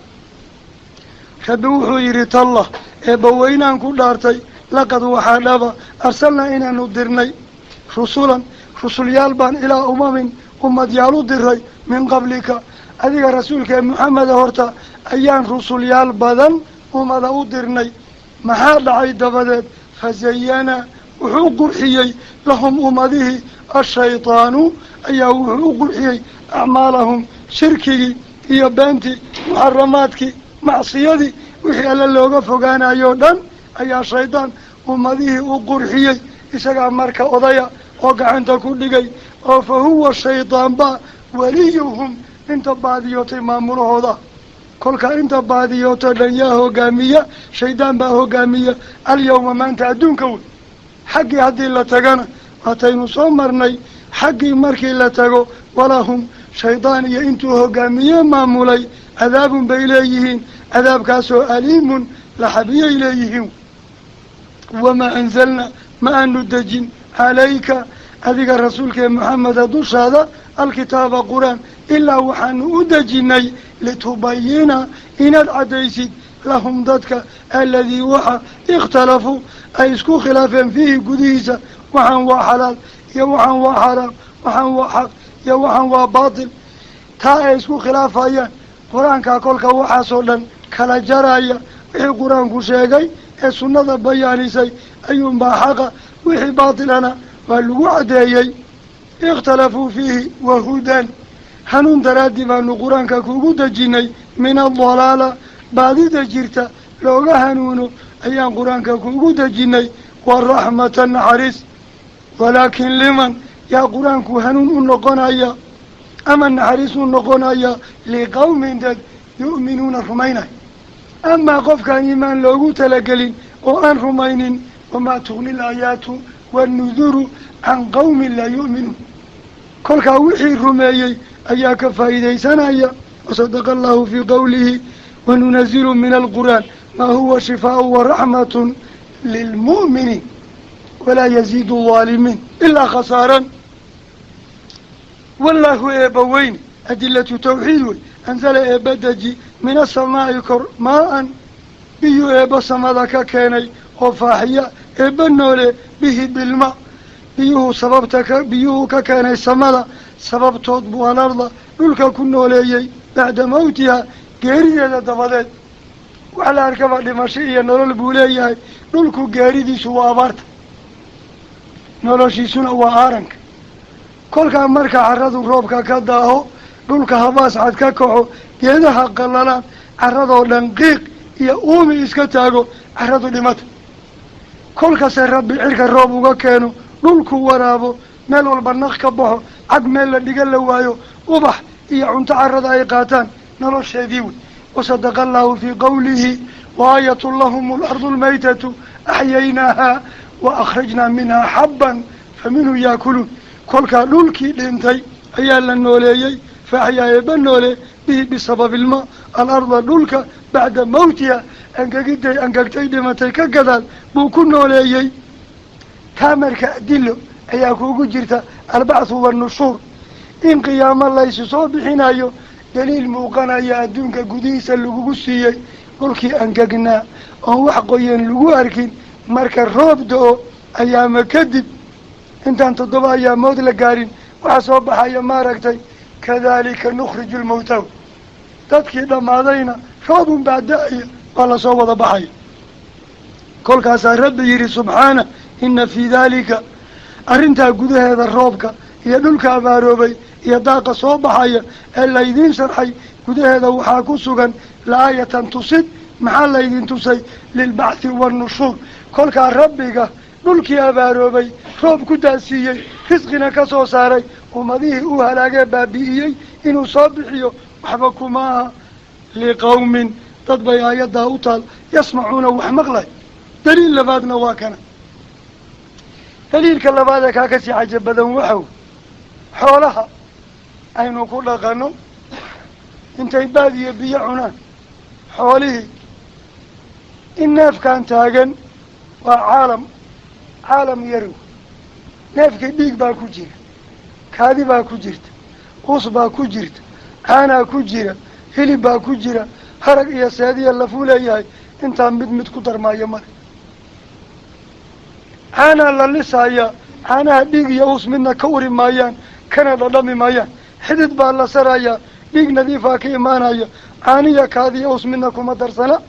rabbi wuxuu yidhi tallah eebba weynaan ku dhaartay laqad waxaa dhaba arsalnaa inaanu dirnay rusulan rusulyaal baan ilaa umamin ummadyaal u diray min qablika adiga rasuulka ee maxameda horta ayaan rusulyaal badan ummada u dirnay maxaa dhacay dabadeed fazayana wuxuu qurxiyey lahum ummadihii ashaytaanu ayaa wuxuu u qurxiyey acmaalahum shirkigii iyo beentii muxaramaadkii macsiyadii wixii alle looga fogaanayo dhan ayaa shaydaan ummadihii u qurxiyey isagaa marka odaya oo gacanta ku dhigay oo fa huwa shaydaan baa weliyuhum inta baadiyootay maamulahooda kolka inta baadiyoota dhan yaa hogaamiya shaydaan baa hogaamiya alyawma maanta adduunka wey xaggii haddii la tagana waataynu soo marnay xaggii markii la tago walahum shaydaan iyo intuu hogaamiye maamulay cadaabun bay leeyihiin cadaabkaasoo aliimun laxabiyay leeyihiin wamaa anzalna ma aanu dejin calayka adiga rasuulka ee maxameda dushaada alkitaaba qur-aan ilaa waxaanu u dejinay litubayina inaad caddaysid lahum dadka alladii waxa ikhtalafuu ay isku khilaafeen fiihi gudihiisa. Waxaan waa xalaal iyo waxaan waa xaaraam, waxaan waa xaq iyo waxaan waa baatil, taa ay isku khilaafayaan qur-aankaa kolka waxaasoo dhan kala jaraya. Wixii qur-aanku sheegay ee sunnada bayaanisay ayuunbaa xaqa, wixii baatilana waa lagu caddeeyey. Ikhtalafuu fiihi wahudan, hanuun daraaddii baanu qur-aanka kugu dejinay. Min adalaala, baadida jirta looga hanuuno ayaan qur-aanka kugu dejinay. Waraxmata, naxariis. Walaakin liman yaa qur-aanku hanuun u noqonaya ama naxariis u noqonaya? Liqawmin, dad, yu'minuuna, rumaynay. Amaa qofkaan iimaan loogu talagelin oo aan rumaynin, wamaa tugni alaayaatu wannuduru can qawmin laa yu'minuun. Kolkaa wixii rumeeyey ayaa ka faa'iidaysanaya. Wasadaqa allahu fii qowlihi wanunazilu min alqur'aan maa huwa shifaau waraxmatun lilmu'miniin walaa yaziidu aldaalimiin ilaa khasaaran. Wallaahu eebba weyne, adilatu tawxiid wey, anzala eebba deji min asamaa'i kor maa-an, biyuu eebba samada ka keenay oo faaxiya eebba noole bihi bilma. Biyuhu sababta ka biyuhu ka keenay samada sababtood buu alarda dhulka ku nooleeyey bacda mawtiha, geerideeda dabadeed. Wax la arkaba dhimasho iyo nolol buu leeyahay. Dhulku geeridiisu waa abaarta, noloshiisuna waa aaranka. Kolkaa marka caradu roobka ka daaho, dhulka habaas cad ka kaco, geedaha qallalaan, carradoo dhan qiiq iyo uumi iska taago, carradu dhimata. Kolkase rabbi cirka roob uga keeno, dhulku waraabo, meel walba naq ka baxo, cag meel la dhiga la waayo, ubax iyo cunto carrada ay qaataan, nolosheedii wey. Wasadaqa allahu fii qowlihi waayatun lahum alardu almaytatu axyaynaahaa wa akhrajnaa minhaa xabban fa minhu yaakuluun. Kolkaa dhulkii dhintay ayaa la nooleeyey. Fa axyaa eebba noole bihi bisababi ilmaa alarda dhulka bacda mawtiha, angegiday angegtay dhimatay ka gadaal buu ku nooleeyey. Taa marka adilo ayaa kuugu jirta albacthu wannushuur, in qiyaamo laysu soo bixinayo daliil muuqanaya adduunka gudihiisa lagugu siiyey. Dhulkii angegnaa oon wax qoyan lagu arkin, marka roob do-o ayaama kadib, intaan 7 ayaamood la gaarin, waxaa soo baxaya maaragtay kadhalika nukhriju lmawtaw. Dadkii dhammaadayna roobun baa da-aya, waa lasoo wada baxaya. Kolkaasaa rabbi yidhi subxaana, ina fii daalika, arrintaa gudaheeda roobka iyo dhulka abaaroobay iyo daaqa soo baxaya ee laydiin sharxay gudaheeda waxaa ku sugan la-aayatan tusid. Maxaa laydin tusay? Lilbacthi wannushuur. Kolkaa rabbiga dhulkii abaaroobay roob ku daasiiyey, risqina ka soo saaray, ummadihii uu halaagee baabi'iyey inuu soo bixiyo waxba kuma aha. Liqawmin, dad bay aayaddaa u taal, yasmacuuna, wax maqlay. Daliil labaadna waa kana. Daliilka labaad ee kaa kasii caja badan waxaw xoolaha aynu ku dhaqano intay baad iyo biyo cunaan. Xoolihii in neefkan taagan waa caalam, caalam yarow. Neefkii dhiig baa ku jira, kaadi baa ku jirta, us baa ku jirta, caanaa ku jira, hilib baa ku jira, harag iyo seediya lafuu leeyahay. Intaa mid mid ku darmaayo male. Caanaa la lisayaa, caanaha dhiig iyo us midna ka uri maayaan, kana dhadhami maayaan. Xidid baa la sarayaa, dhiig nadiifaa ka imaanaya, caaniya kaadiya us midna kuma darsana.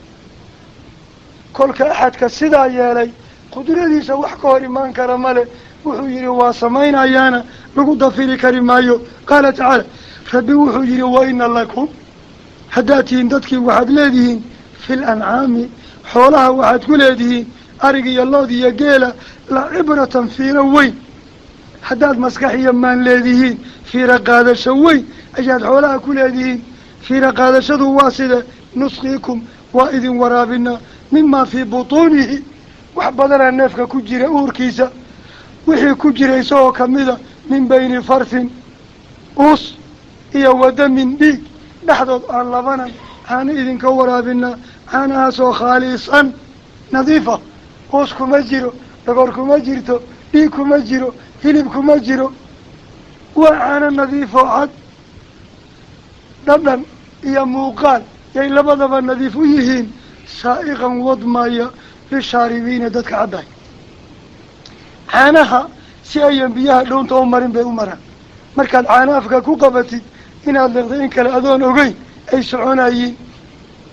Kolka axadka sidaa yeelay qudradiisa wax ka hor imaan kara male. Wuxuu yidhi waa samaynayaana lagu dafiri kari maayo. Qaala tacaala, rabbi wuxuu yidhi wa ina lakum, haddaad tihiin dadkii, waxaad leedihiin fil ancaami, xoolaha waxaad ku leedihiin arig iyo lood iyo geela, la cibratan, fiiro weyn. Haddaad maskax iyo maan leedihiin, fiiro qaadasho weyn ayaad xoolaha ku leedihiin. Fiiro qaadashadu waa sida nusqiikum, waa idin waraabinaa, mimaa fii butuunihi, wax badanaa neefka ku jira uurkiisa, wixii ku jira isagoo kamida, min bayni farsin, us iyo wadamin, dhiig dhexdood aan labanan caano idinka waraabinaa, caanahaasoo khaalisan nadiifa. Uus kuma jiro, dhogor kuma jirto, dhiig kuma jiro, hilib kuma jiro, waa caano nadiif oo cad. Dhadhan iyo muuqaal yay labadaba nadiif u yihiin. saa'iqan wadmaya lishaaribiina dadka cabbaay. Caanaha si ayan biyaha dhuunta u marin bay u maraan. Markaad caana afka ku qabatid inaad liqday in kale adoon ogeyn ay soconayiin.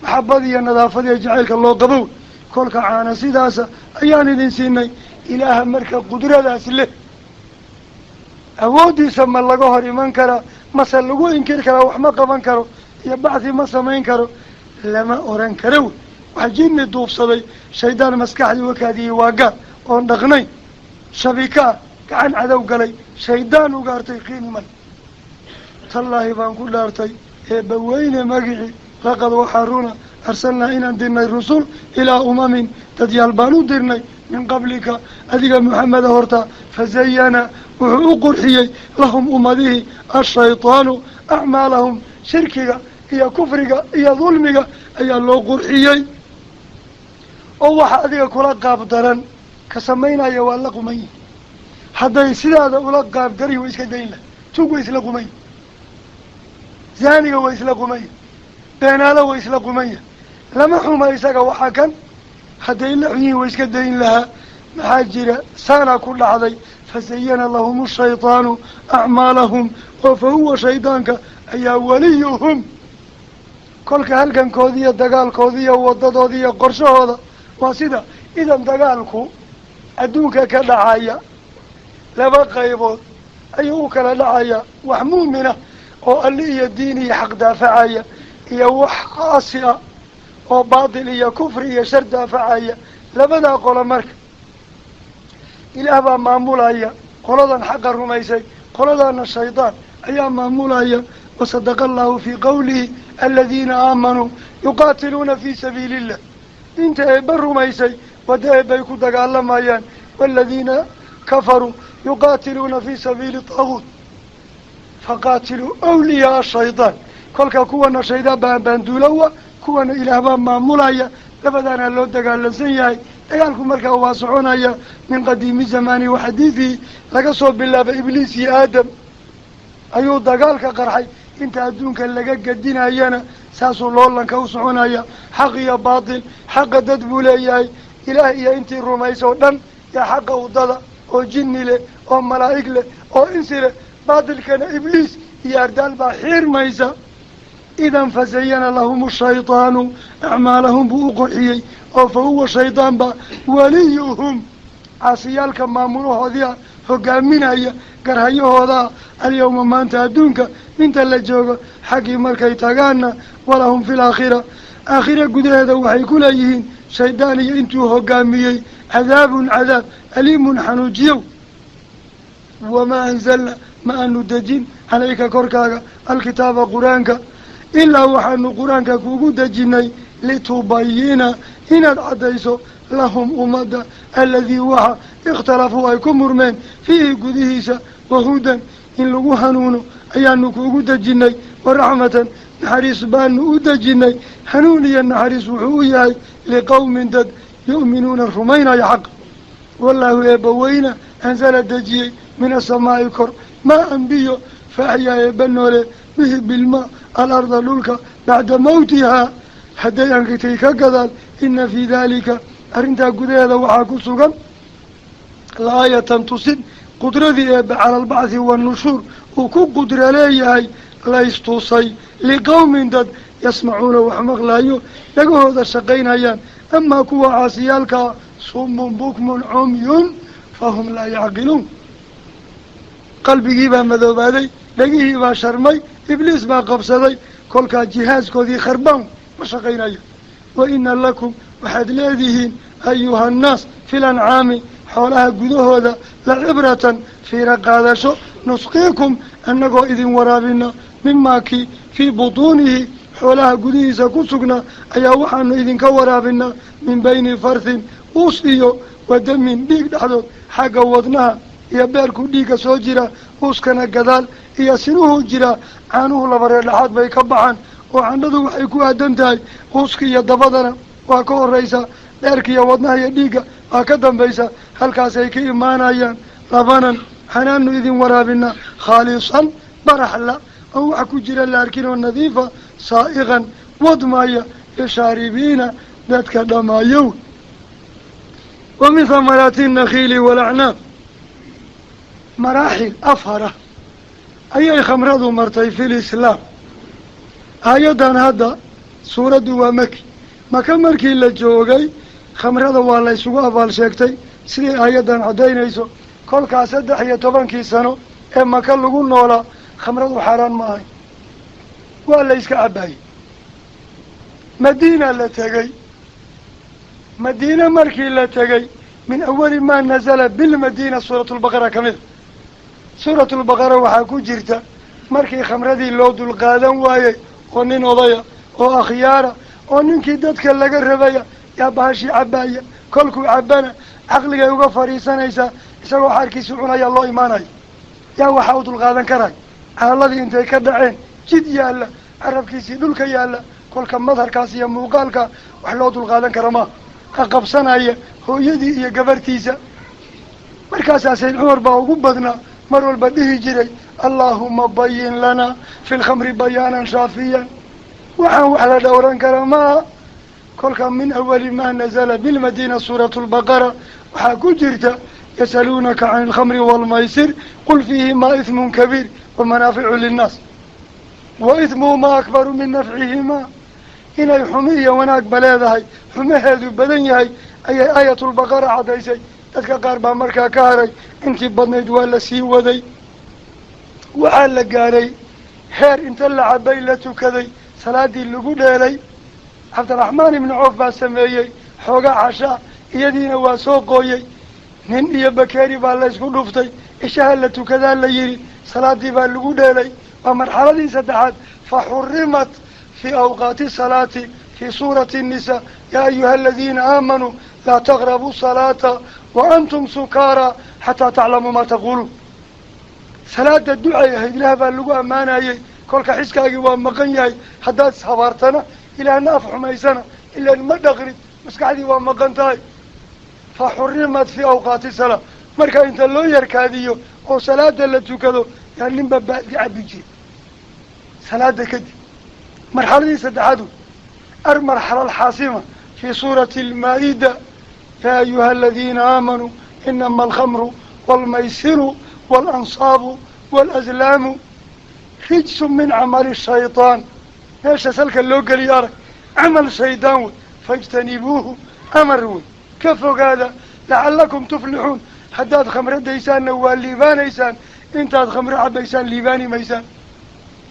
Maxabad iyo nadaafad iyo jacaylka loo qabow kolka caana sidaasa ayaan idin siinay. Ilaaha marka qudradaas leh awooddiisa ma laga hor iman karaa, mase lagu inkiri karaa? Wax ma qaban karo iyo bacthi ma samayn karo lama oran karo. Wey wax jinni duufsaday, shaydaan maskaxdii wakaadiyey, waa gaal oon dhaqnayn, shabika ah, gacan cadow galay, shaydaan ugaartay, qiimi male. Tallaahi baan ku dhaartay eebbaweyne magicii, laqad waxaa runa arsalnaa inaan dirnay rusul ilaa umamin dadyaal baan u dirnay min qablika adiga Muxameda horta. Fazayana wuxuu u qurxiyey lahum ummadihii ashaytaanu acmaalahum, shirkiga iyo kufriga iyo dulmiga ayaa loo qurxiyey. Oo waxa adiga kula qaab daran ka samaynaya waa la quman yihi. Hadday sidaada ula qaab daran way iska dayn laha. Tug way isla quman yihi, zaaniga way isla quman yihi, beenaalo way isla quman yahi. Lama xuma isaga waxaa kan hadday la xun yihin way iska dayn lahaa. Maxaa jira saanaa ku dhacday? Fazayana lahum ashaytaanu acmaalahum, oo fa huwa shaydaanka ayaa waliyuhum. Kolka halgankoodiiyo dagaalkoodiiyo wadadoodiiyo qorshahooda waa sida. Idan dagaalku adduunka ka dhacaya laba qaybood ayuu u kala dhacaya: wax mu'mina oo alli iyo diin iyo xaq daafacaya, iyo wax caasi ah oo baatil iyo kufri iyo shar daafacaya. Labadaa qolo marka ilaah baa maamulaya. Qoladan xaqa rumaysay, qoladana shaydaan ayaa maamulaya. Wasadaqa allahu fii qawlihi aladiina aamanuu yuqaatiluuna fii sabiili illah. Inta eebba rumaysay wadda eebbay ku dagaalamayaan. Waaladiina kafaruu yuqaatiluuna fii sabiili taaguut faqaatiluu awliyaa ashaydaan. Kolka kuwana shaydaan baa baanduulowa, kuwana ilaah baa maamulaya. Labadaana loo dagaalansan yahay. Dagaalku markaa waa soconaya min qadiimi zamaani wa xadiidihi, laga soo bilaabay Ibliis iyo Aadam ayuu dagaalka qarxay. Inta adduunka laga gedinayana saasuu loolanka u soconaya, xaq iyo baatil. Xaqa dad buu leeyahay, ilaah iyo intii rumaysa oo dhan yaa xaqa udada, oo jinni leh oo malaa'ig leh oo insi leh. Baatilkana Ibliis iyo ardaal baa xiirmaysa. Idan fazayana lahum ashaytaanu acmaalahum buu u qurxiyey, oo fa huwa shaydaan ba waliyuhum, caasiyaalka maamulahoodiia hogaaminaya garhayahoodaa alyawma maanta adduunka inta la joogo. Xaggii markay tagaanna walahum fi laakhira, aakhira gudaheeda waxay ku leeyihiin shaydaan iyo intuu hogaamiyey cadaabun cadaab aliimun xanuujiyow. Wamaa anzalna ma aanu dejin calayka korkaaga alkitaaba qur-aanka ilaa waxaanu qur-aanka kugu dejinay litubayina inaad caddayso lahum ummadda aladii waxa ikhtalafuu ay ku murmeen fiihi gudihiisa, wahudan in lagu hanuuno ayaanu kuugu dejinay, waraxmatan naxariis baanu u dejinay. Hanuun iyo naxariis wuxuu u yahay liqowmin dad yu'minuuna rumaynaya xaqa. Wallaahu eebbaweyna anzala dejiyey min asamaa'i kor maa an biyo, fa axyaa eebba noole bihi bilmaa alarda dhulka bacda mawtihaa hadday angagtay ka gadaal. Ina fii daalika arrintaa gudaheeda waxaa ku sugan laayatan tusin qudradii eebbe cala albacthi wannushuur uu ku qudra leeyahay laystusay liqowmin dad yasmacuuna wax maqlaayo, dhagahooda shaqaynayaan. Amaa kuwa caasiyaalkaa sumun bukmun cumyun fahum laa yacqiluun. Qalbigii baa madoobaaday, dhegihii baa sharmay, Ibliis baa qabsaday, kolkaa jihaaskoodii kharbaan ma shaqaynayo. Wa ina lakum waxaad leedihiin ayuha annaas fi lancaami xoolaha gudahooda la cibratan fiira qaadasho. Nusqiikum annagoo idin waraabina mimaa kii fii butuunihi xoolaha gudihiisa ku sugnaa ayaa waxaanu idinka waraabinaa min bayni farthin uus iyo wadamin dhiig dhexdood. Xagga wadnaha iyo beerku dhiigga soo jira, uuskana gadaal iyo sinuhu jiraa. Caanuhu laba reer dhexaad bay ka baxaan, oo candhadu waxay ku aadan tahay uuska iyo dabadana waa ka horeysa, dheerka iyo wadnaha iyo dhiigga waa ka dambaysa, halkaasay ka imaanayaan. Labanan xanaanu idin waraabinaa khaalisan baraxla oo wax ku jira la arkin oo nadiifa, saa'iqan wadmaya lishaaribiina Dadka dhamaayow. Wa min thamaraati nakhiili walacnaab. Maraaxil afhara ayay khamradu martay fi lislaam. Aayaddan hadda suuraddu waa maki. Maka markii la joogay khamrada waa la isugu abaal sheegtay sidii aayaddan caddaynayso. Kolkaas 13kii sano ee maka lagu noolaa khamradu xaaraan ma ahayn, waa la iska cabaayey. Madiina la tegey. Madiine markii la tegey min awali maa nazala bilmadiina suuratulbaqara ka mida. Suuratulbaqara waxaa ku jirta markii khamradii loo dulqaadan waayey oo nin odaya oo akhyaara oo ninkii dadka laga rabaya yaa bahashii cabaaya. Kolkuu cabana caqligay uga fadhiisanaysaa, isagoo xaarkiisu cunaya loo imaanayo. Yaa waxaa u dulqaadan karay? Caaladii intay ka dhaceen jid yaalla, carabkiisii dhulka yaalla. Kolka madharkaas iyo muuqaalka wax loo dulqaadan kara maa ka qabsanaya hooyadii iyo gabartiisa. Markaasaa Sayd Cumar baa ugu badnaa mar walba dhihi jiray allaahuma bayin lanaa fi lkhamri bayaanan shaafiyan. Waxaan wax la dhowran kara maa. Kolka min awali maa nazala bilmadiina suuratu lbaqara waxaa ku jirta yasaluunaka can alkhamri waalmaysir qul fiihimaa ithmun kabiir wamanaaficu linnaas wa ithmuhumaa akbaru min nafcihimaa. Inay xumi iyo wanaagba leedahay, xumaheedu badan yahay ayay aayatulbaqara caddaysay. Dadka qaar baa markaa ka haray, intii badnayd waa la sii waday. Waxaa la gaaray heer inta la cabay la tukaday, salaadii lagu dheelay. Cabdiraxmaan ibni Coof baa sameeyey xoogaa cashaa, iyadiina waa soo qooyey. Nin iyo bakeeri baa la isku dhuftay, ishaha la tukadaa la yidhi, salaadii baa lagu dheelay. Waa marxaladii saddexaad. Fa xurimat fii awqaati salaati fii suurati nnisaa yaa ayuha aladiina aamanuu laa taqrabuu salaata wa antum sukaara xataa taclamuu maa taquuluun. Salaada ducay ahayd, ilaah baa lagu ammaanayey. Kolka xiskaagii waa maqan yahay, haddaad ishabaartana ilaahna af xumaysana ilaan ma dhaqrid, maskaxdii waa maqan tahay. Fa xurimat fii awqaati salaa. Marka inta loo yarkaadiyo oo salaada la tukado yaa ninba baadi cabi jiri salaada kadib. Marxaladii saddexaadu almarxala alxaasima fii suurati almaa-ida yaa ayuha aladiina aamanuu inama alkhamru waalmaysiru waalansaabu waalaslaamu rijsu min camali shaytaan. Meesha salka loo geliyo arag, camal shaydaan wey. Fajtanibuuhu, amar wey, ka fogaada lacalakum tuflixuun. Haddaad khamro daysaanna waa liibaanaysaan, intaad khamro cabaysaan liibaani maysaan.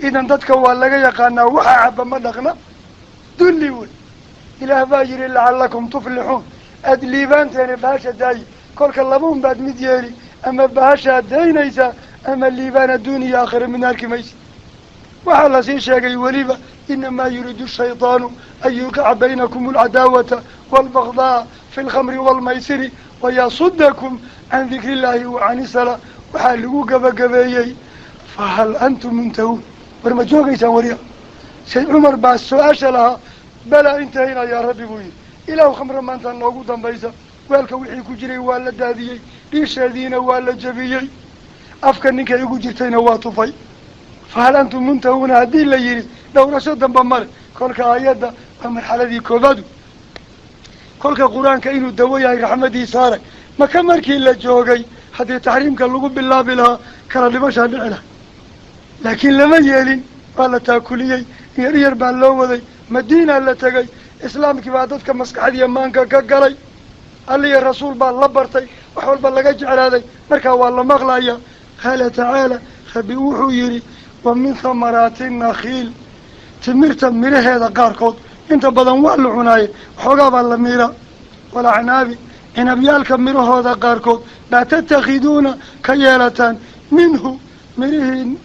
Idan dadka waa laga yaqaanaa waxa caba ma dhaqna, dulli wey. Ilaah baa yidhi lacalakum tuflixuun, aada liibaanteena bahasha daayi. Kolka labuun baad mid yeeli, ama bahashaad daynaysaa ama liibaan adduun iyo aakhira midna arki maysa. Waxaa lasii sheegay weliba inamaa yuriidu shaydaanu an yuuqica baynakum alcadaawata waalbagdaa fi lkhamri waalmaysiri wayasudakum can dikri illaahi wa can isalaa. Waxaa lagu gabagabeeyey fahal antum muntahuun. War ma joogaysaan warya? Sayd Cumar baa su-aasha lahaa. Balaa intahayna yaa rabbi buu yidhi. Ilaahu khamre maanta noogu dambaysa. Weelka wixii ku jiray waa la daadiyey, dhiisheediina waa la jabiyey, afka ninkay ugu jirtayna waa tufay. Fahal antum muntahuuna haddii la yidhi dhowrasho damba male. Kolka aayadda waa marxaladii koobaadu. Kolka qur-aanka inuu dawo yahay raxmadiisa arag. Maka markii la joogay haddii taxriimka lagu bilaabi lahaa kala dhimashaa dhici laha, laakiin lama yeelin. Waa la taakuliyey, yar yar baa loo waday. Madiina la tegay, islaamkii baa dadka maskaxdiiyo maanka ka galay. Alla iyo rasuul baa la bartay, wax walba laga jeclaaday. Markaa waa la maqlaya. Qaala tacaala, rabbi wuxuu yidhi wa min thamaraati nakhiil. Timirta miraheeda qaarkood inta badan waa la cunaaye, waxoogaa baa la miira. Walacnaabi, cinabyaalka mirahooda qaarkood baa tatakhiduuna ka yeelataan minhu mirihii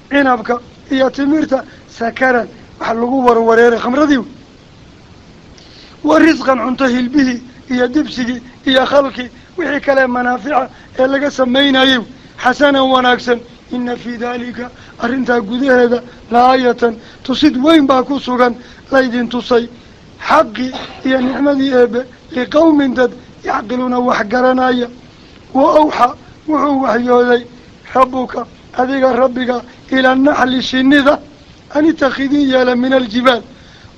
cinabka iyo timirta sakaran, wax lagu warwareeray khamradii, wa risqan cunto, hilbihii iyo dibsigii iyo khalkii wixii kale manaafica ee laga samaynayay, xasanan wanaagsan. Ina fii daalika, arrintaa gudaheeda, la-aayatan tusid weyn baa ku sugan, laydin tusay xaqii iyo nicmadii eebe, liqawmin dad yacqiluuna wax garanaya. Wa awxa wuxuu waxyooday rabbuka adiga rabbiga ila naxli shinida an itakhidii yeela min aljibaal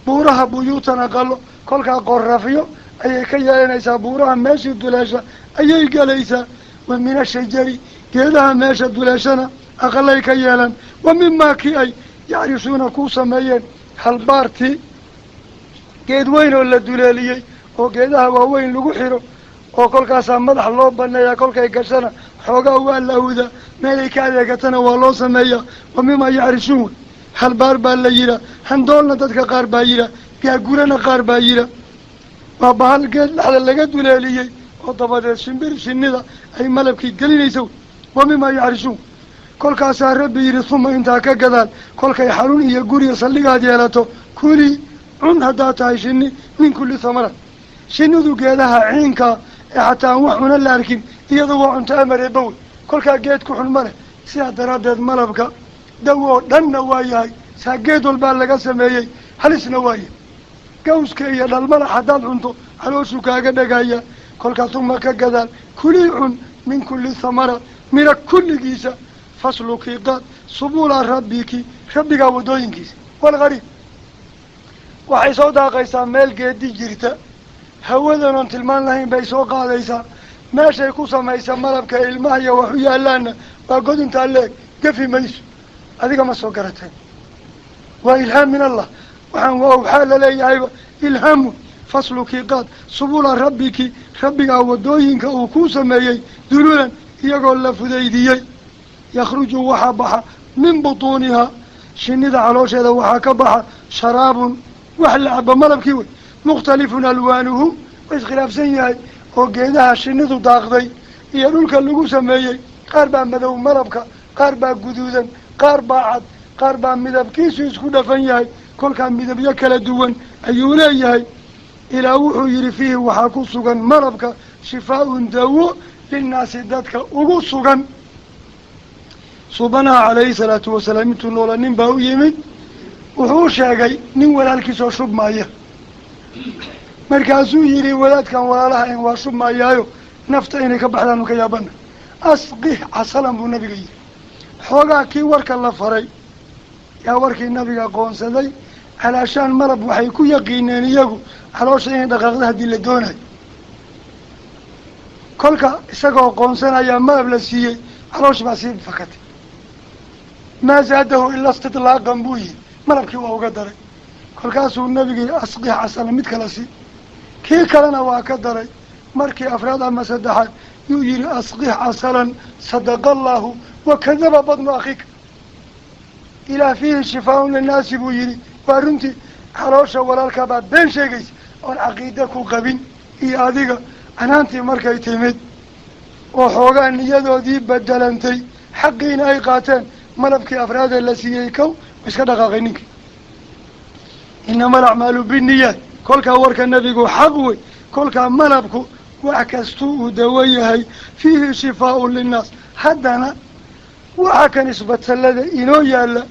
buuraha buyuutan aqalo. Kolkaa qorrafyo ayay ka yeelanaysaa, buuraha meeshii duleesha ayay gelaysaa. Wa min ashajari geedaha meesha duleeshana aqalay ka yeelan. Wa mimaa kii ay yacrisuuna ku sameeyeen halbaartii geed weyn oo la duleeliyey oo geedaha waaweyn lagu xiro oo kolkaasaa madax loo baneeyaa, kolkay gashana xoogaa waa la awdaa, meelay ka adeegatana waa loo sameeyaa. Wa mimaa yacrisuun halbaar baa la yihaa, handoolna dadka qaar baa yihaa, gaagurana qaar baa yihaa. Waa bahal geed dhexda laga duleeliyey oo dabadeed shimbir shinnida ay malabkii gelinayso. Wa mimaa yacrisuun kolkaasaa Rabbi yidhi uma intaa ka gadaal kolkay xarun iyo guriga saldhigaad yeelato, kulii cun haddaad tahay shinni min kulli thamaraat. Shinnidu geedaha ciinkaa ee xataa aan wax cuna la arkin iyadu waa cunto amareebowe, kolkaa geed ku xun ma leh. Sidaa daraaddeed malabka dawo oo dhanna waa yahay, saa geed walbaa laga sameeyey, halisna waa yahay. Gawska iyo dhalmalax haddaad cunto calooshuu kaaga dhegaya. Kolkaa uma ka gadaal kulii cun min kulli thamaraat mira kulligiisa, faslukii qaad subula rabbiki rabbigaa waddooyinkiisa. Walgariib waxay soo daaqaysaa meel geedi jirta, hawadan oon tilmaan lahayn bay soo qaadaysaa. Meeshay ku samaysa malabka ilmaha iyo wax u yaalaana waa god intaa leeg, gafi mayso. Adiga ma soo garateen, waa ilhaam min Allah. Waxaan waa waxaa laleeyahayba ilhaamu. Faslukii qaad subula rabbiki rabbigaa waddooyinka uu kuu sameeyey dululan iyagoo la fudaydiyey. Yakhruju waxaa baxa min butuunihaa shinnida caloosheeda waxaa ka baxa sharaabun wax la cabo malabkii wey, mukhtalifun alwaanuhu way iskhilaafsan yahay oo geedaha shinnidu daaqday iyo dhulka lagu sameeyey qaar baa madow malabka, qaar baa guduudan, qaar baa cad, qaar baa midabkiisu isku dhafan yahay. Kolkaa midabyo kala duwan ayuu leeyahay. Ilaa wuxuu yidhi fiihi waxaa ku sugan malabka shifaa-un dawo linnaasi dadka ugu sugan. Subanaha calayhi salaatu wasalaam intuu noola nin baa u yimid, wuxuu sheegay nin walaalkiisoo shubmaya. Markaasuu yidhi wadaadkan walaalaha in waa shubmayaayo nafta inay ka baxdaanu ka yaabana. Asqih casalan buu nabiga yidhi. Xoogaa kii warka la faray yaa warkii nabiga qoonsaday. Calaashaan malab waxay ku yaqiineen iyagu caloosha inay dhaqaaqda haddii la doonayo. Kolka isagoo qoonsanayaa malab la siiyey, caloosha baa sii fakatay. Maa zaadahu ilaa istitlaaqan buu yihi, malabkii waa uga daray. Kolkaasuu nabiga yidhi asqih casalan mid kala sii, kii kalena waa ka daray. Markii afraad ama saddexaad yuu yihi asqih casalan sadaqa allaahu wakadaba badnu akhiika. Ilaah fiihi shifaaun linnaasi buu yidhi. Waa runtii caloosha walaalkaa baad been sheegaysa oon caqiide ku qabin iyo adiga. Canaantii markay timid oo xoogaa niyadoodii bedelantay, xaqiina ay qaateen, malabkii afraadee la siiyey kow iska dhaqaaqay ninkii. Inama alacmaalu binniyaat. Kolkaa warka nabigu xaq wey. Kolkaa malabku wax kastuu uu dawo yahay, fiihi shifaaun linnaas. Haddana waxa kan isbatallada inoo yaalla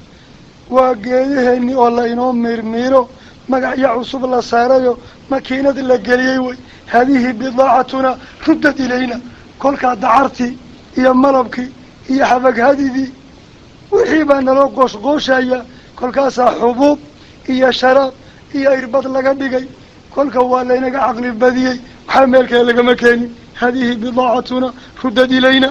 waa geedaheenii oo la inoo miirmiiro, magacyo cusub la saarayo, makiinad la geliyey wey. Haadihi bidaacatuna ruddad ilayna. Kolkaa dacartii iyo malabkii iyo xabaghadidii wixii baa naloo qoosqooshaya. Kolkaasaa xubuub iyo sharaab iyo irbad laga dhigay. Kolka waa laynaga caqli badiyey, waxaa meel kale lagama keenin. Haadihi bidaacatuna ruddad ilayna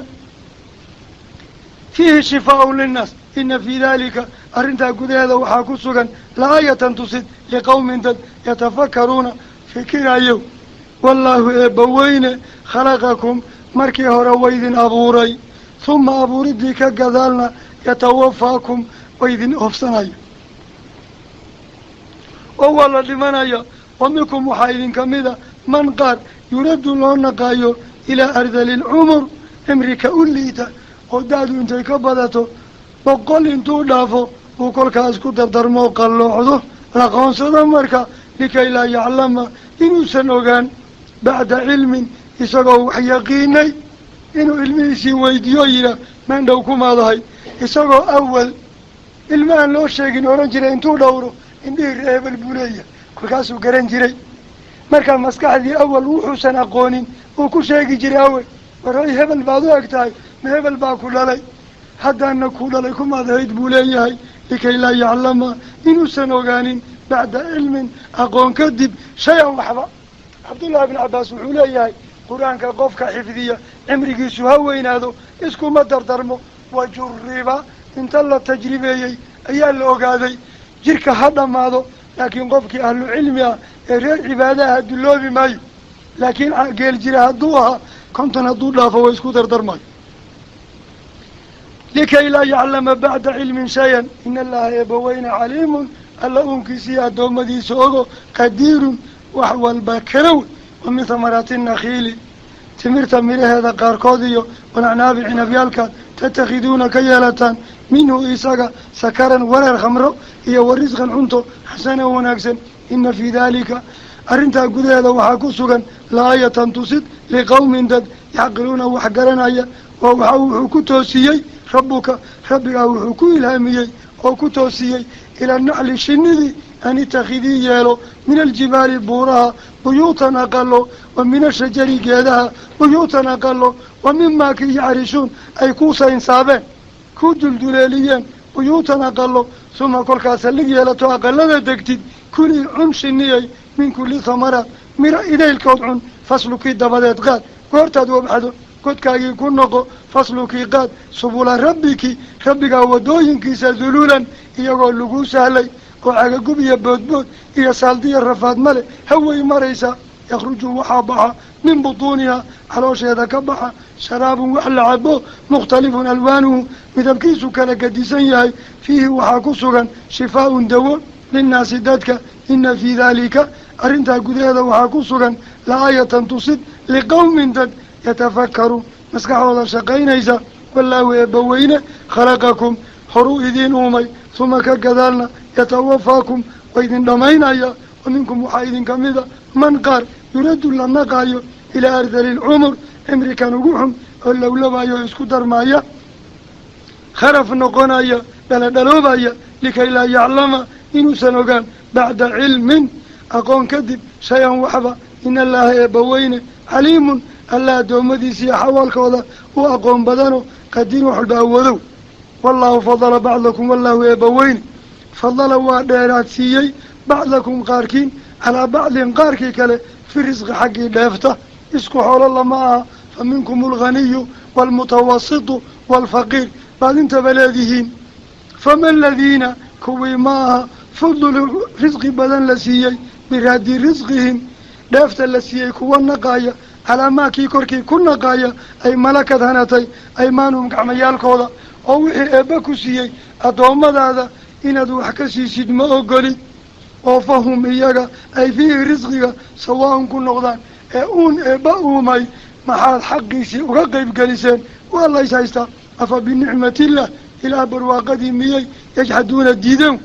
fiihi shifaaun linnaas. Ina fii daalika arrintaa gudaheeda waxaa ku sugan la-aayatan tusid liqowmin dad yatafakaruuna fikirayo. Wallaahu eebbaweyne khalaqakum markii hore waydin abuuray, huma abuuriddii ka gadaalna yatawafaakum waydin oofsanaya oo waa la dhimanaya. Wa minkum waxaa idinka mida man qaar yuraddu loo naqaayo ilaa ardali lcumur cimrika u liita oo da-du intay ka badato 100 intuu dhaafo uu kolkaas ku dardarmoo qalloocdo la qoonsado. Marka likay laa yaclama inuusan ogaan bacda cilmin isagoo wax yaqiinay inuu ilmihiisii weydiiyo yidhaah maandhow kumaadahay, isagoo awal ilma aan loo sheegin oran jiray intuu dhowro indhihii reebel buu leeyahay, kolkaasuu garan jiray. Marka maskaxdii awal wuxuusan aqoonin uu ku sheegi jiray awel, waray hebel baad u eg tahay, ma hebel baa ku dhalay, haddaana ku dhalay kumaadahayd buu leeyahay. Likay laa yaclama inuusan ogaanin Bacda cilmin aqoon kadib shay-an waxba. Cabdullaahi bn Cabbaas wuxuu leeyahay qur-aanka qofka xifdiya cimrigiisu ha weynaado iskuma dardarmo. Wajuriba inta la tajribeeyey ayaa la ogaaday jirka ha dhammaado, laakiin qofkii ahlu cilmi ah ee reer cibaadaha dulloobi maayo. Laakiin geel jira hadduu ahaa 50 hadduu dhaafo way isku dardarmaayo. Likay laa yaclama bacda cilmin shayan in allaha eebbaweyne caliimun alla uunkiisiiyo addoommadiisa ogo qadiirun wax walba kala wey. Wa min thamaraati nakhiili timirta midhaheeda qaarkood iyo walacnaabi cinabyaalkaad tatakhiduuna ka yeelataan minhu isaga sakaran wareer khamro iyo wa risqan cunto xasanan wanaagsan. Ina fii daalika arrintaa gudaheeda waxaa ku sugan laayatan tusid liqawmin dad yacqiluuna wax garanaya. Oo waxa wuxuu ku toosiyey rabbuka rabbigaa wuxuu ku ilhaamiyey oo ku toosiyey ila naxli shinidii an itakhidii yeelo min aljibaali buuraha buyuutan aqalo, wa min ashajari geedaha buyuutan aqalo, wa mimaa kii yacrisuun ay ku saynsaabeen ku dulduleeliyeen buyuutan aqalo. Suma kolkaas saldhig yeelato aqalada degtid kulii cun shiniyey min kulli thamaraat miro idaylkood cun. Faslukii dabadeed qaad goortaad wabxado godkaagii ku noqo. Faslukii qaad subula rabbiki rabbigaa wadooyinkiisa duluulan iyagoo lagu sahlay oo cagagub iyo boodbood iyo saaldiya rafaad male haway maraysaa. Yakhruju waxaa baxa min butuunihaa caloosheeda ka baxa sharaabun wax la cabo mukhtalifun alwaanuhu midabkiisu kala gadisan yahay. Fiihi waxaa ku sugan shifaaun dawo linnaasi dadka. Ina fii daalika arrintaa gudaheeda waxaa ku sugan la-aayatan tusid liqawmin dad yatafakkaruun maskaxooda shaqaynaysa. Wallaahu eebbaweyne khalaqakum horuu idiin uumay, suma ka gadaalna yatawafaakum waa idin dhammaynaya. Wa minkum waxaa idinka mida man qaar yuraddu la naqaayo ilaa ardali lcumur cimrikan ugu xun oo lowlabayo isku darmaaya kharaf noqonaya dhaladhaloobaya likay laa yaclama inuusan ogaan bacda cilmin aqoon kadib shay-an waxba. In allaaha eebbaweyne caliimun alla addoommadiisiiyo xawaalkooda u aqoon badano qadiir wax walba awoodow. Wallaahu fadala bacdakum wallaahu eebbaweyne fadala waa dheeraad siiyey bacdakum qaarkiin calaa bacdin qaarkii kale fi risqi xaggii dheefta isku xoolo lama aha. Fa minkum alghaniyu waalmutawasitu waalfaqiir baad intaba leedihiin. Fama aladiina kuwii ma aha fudlu risqi badan la siiyey biraadi risqihim dheefta la siiyey kuwa naqaaya calaa maakii korkii ku naqaaya ay malakad hanatay aymaanuhum gacmayaalkooda oo wixii eebba ku siiyey addoommadaada inaad wax ka siisid ma ogolid. Oo fahum iyaga ay fiihi risqiga sawaa-un ku noqdaan ee uun eebba uumay maxaad xaqiisii uga qeyb geliseen? Waa lays haystaa. Afa binicmatillah ilaah barwaaqadii miyey yajxaduuna diideen?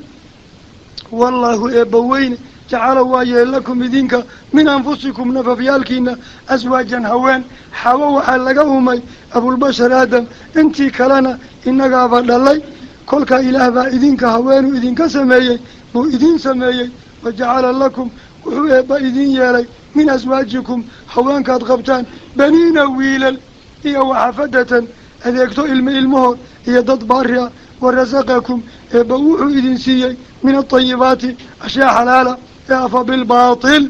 Wallaahu eebbaweyne jacala waa yeel lakum idinka min anfusikum nafafyaalkiina aswaajan haween. Xawo waxaa laga uumay abulbashar aadam, intii kalena innagaaba dhalay. Kolkaa ilaah baa idinka haweenu idinka sameeyey buu idiin sameeyey. Wa jacala lakum wuxuu eebba idin yeelay min aswaajikum haweenkaad qabtaan baniina wiilal iyo waxafadatan adeegto ilmo ilmahood iyo dad baari ah. Wa rasaqakum eebba wuxuu idin siiyey min altayibaati ashyaa xalaala ee afa bilbaatil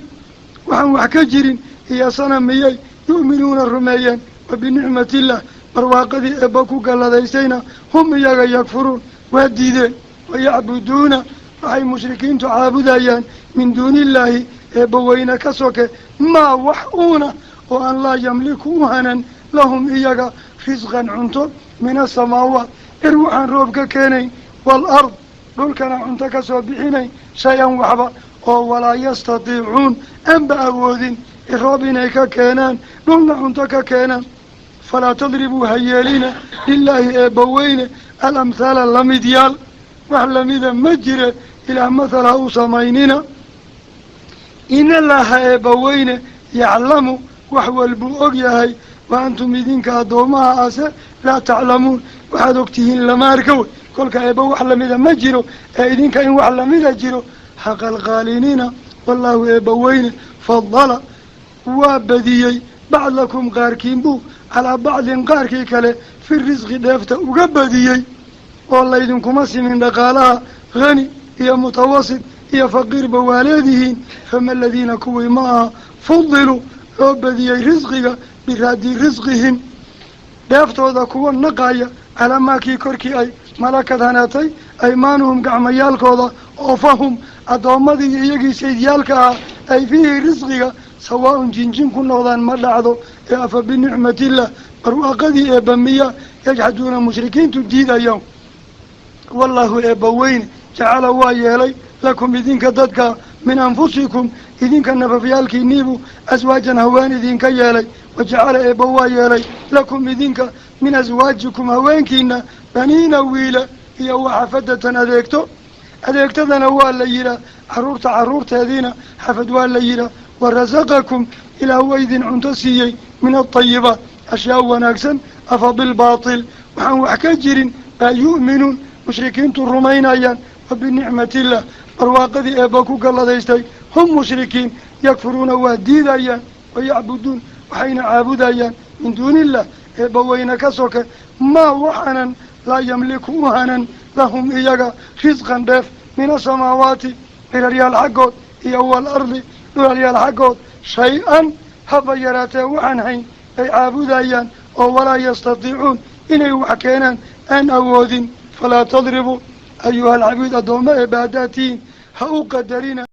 waxaan wax ka jirin iyo sanamiyey yu'minuuna rumeeyeen. Wa binicmatillah barwaaqadii eebba ku galladaysayna hum iyaga yakfuruun waa diideen. Wayacbuduuna waxay mushrikiintu caabudayaan min duunillaahi eebbaweyne ka soke maa wax uuna oo aan laa yamliku u hanan lahum iyaga risqan cunto min asamaawaat ir waxaan roob ka keenayn waalard dhulkana cunto ka soo bixinayn shay-an waxba oo walaa yastatiicuun anba awoodin roob inay ka keenaan dhulna cunto ka keenaan. Falaa tadribuu ha yeelina lilaahi eebbaweyne alamthaala lamid yaal wax lamida ma jire ilaah mathal ha u samaynina. In allaaha eebbaweyne yaclamu wax walbuu og yahay wa antum idinka addoomaha ase laa taclamuun waxaad ogtihiin lama arka wey. Kolka eebba wax lamida ma jiro ee idinka in wax lamida jiro ha qalqaalinina. Wallaahu eebbaweyne fadala waa badiyey bacdakum qaarkiin buu calaa bacdin qaarkii kale fi risqi dheefta uga badiyey oo laydinkuma simin dhaqaalaha hani iyo mutawasit iyo faqiirba waa leedihiin. Fama aladiina kuwii ma aha fudiluu loo badiyey risqiga biraadi risqihim dheeftooda kuwa naqaya calaa maakii korkii ay malakad hanaatay aymaanuhum gacmayaalkooda, oo fahum addoommadii iyo iyagii saydyaalka ahaa ay fiihi risqiga sawaa-un jinjin ku noqdaan ma dhacdo. Ee afa binicmatillah barwaaqadii eebba miya yajxaduuna mushrikiintu diidayaan. Wallaahu eebba weyne jacala waa yeelay lakum idinka dadka min anfusikum idinka nafafyaalkiiniibuu aswaajan haween idinka yeelay. Wajacala eebba waa yeelay lakum idinka min aswaajikum haweenkiina baniina wiila iyo waxafadatan adeegto. Adeegtadana waa la yihaa caruurta caruurteediina xafad waa la yihaa. Warasaqakum ilaah waa idin cunto siiyey min altayibaat ashyaa wanaagsan. Afa bilbaatil waxaan wax ka jirin baa yu'minuun mushrikiintu rumaynayaan. Wa binicmatillah barwaaqadii eebba ku galladaystay hum mushrikiin yakfuruuna waa diidayaan. Wayacbuduun waxayna caabudayaan min duuniillah eebba weyne ka soke maa waxanan laa yamliku u hanan lahum iyaga risqan dheef min asamaawaati ciraryaal xaggood iyo waalardi dhulalyaal xaggood shay-an haba yaraatee waxaan hayn ay caabudayaan oo walaa yastatiicuun inay wax keenaan aan awoodin. Falaa tadribuu ayuha alcabiid addoommo eebba haddaad tihiin ha u qadarina.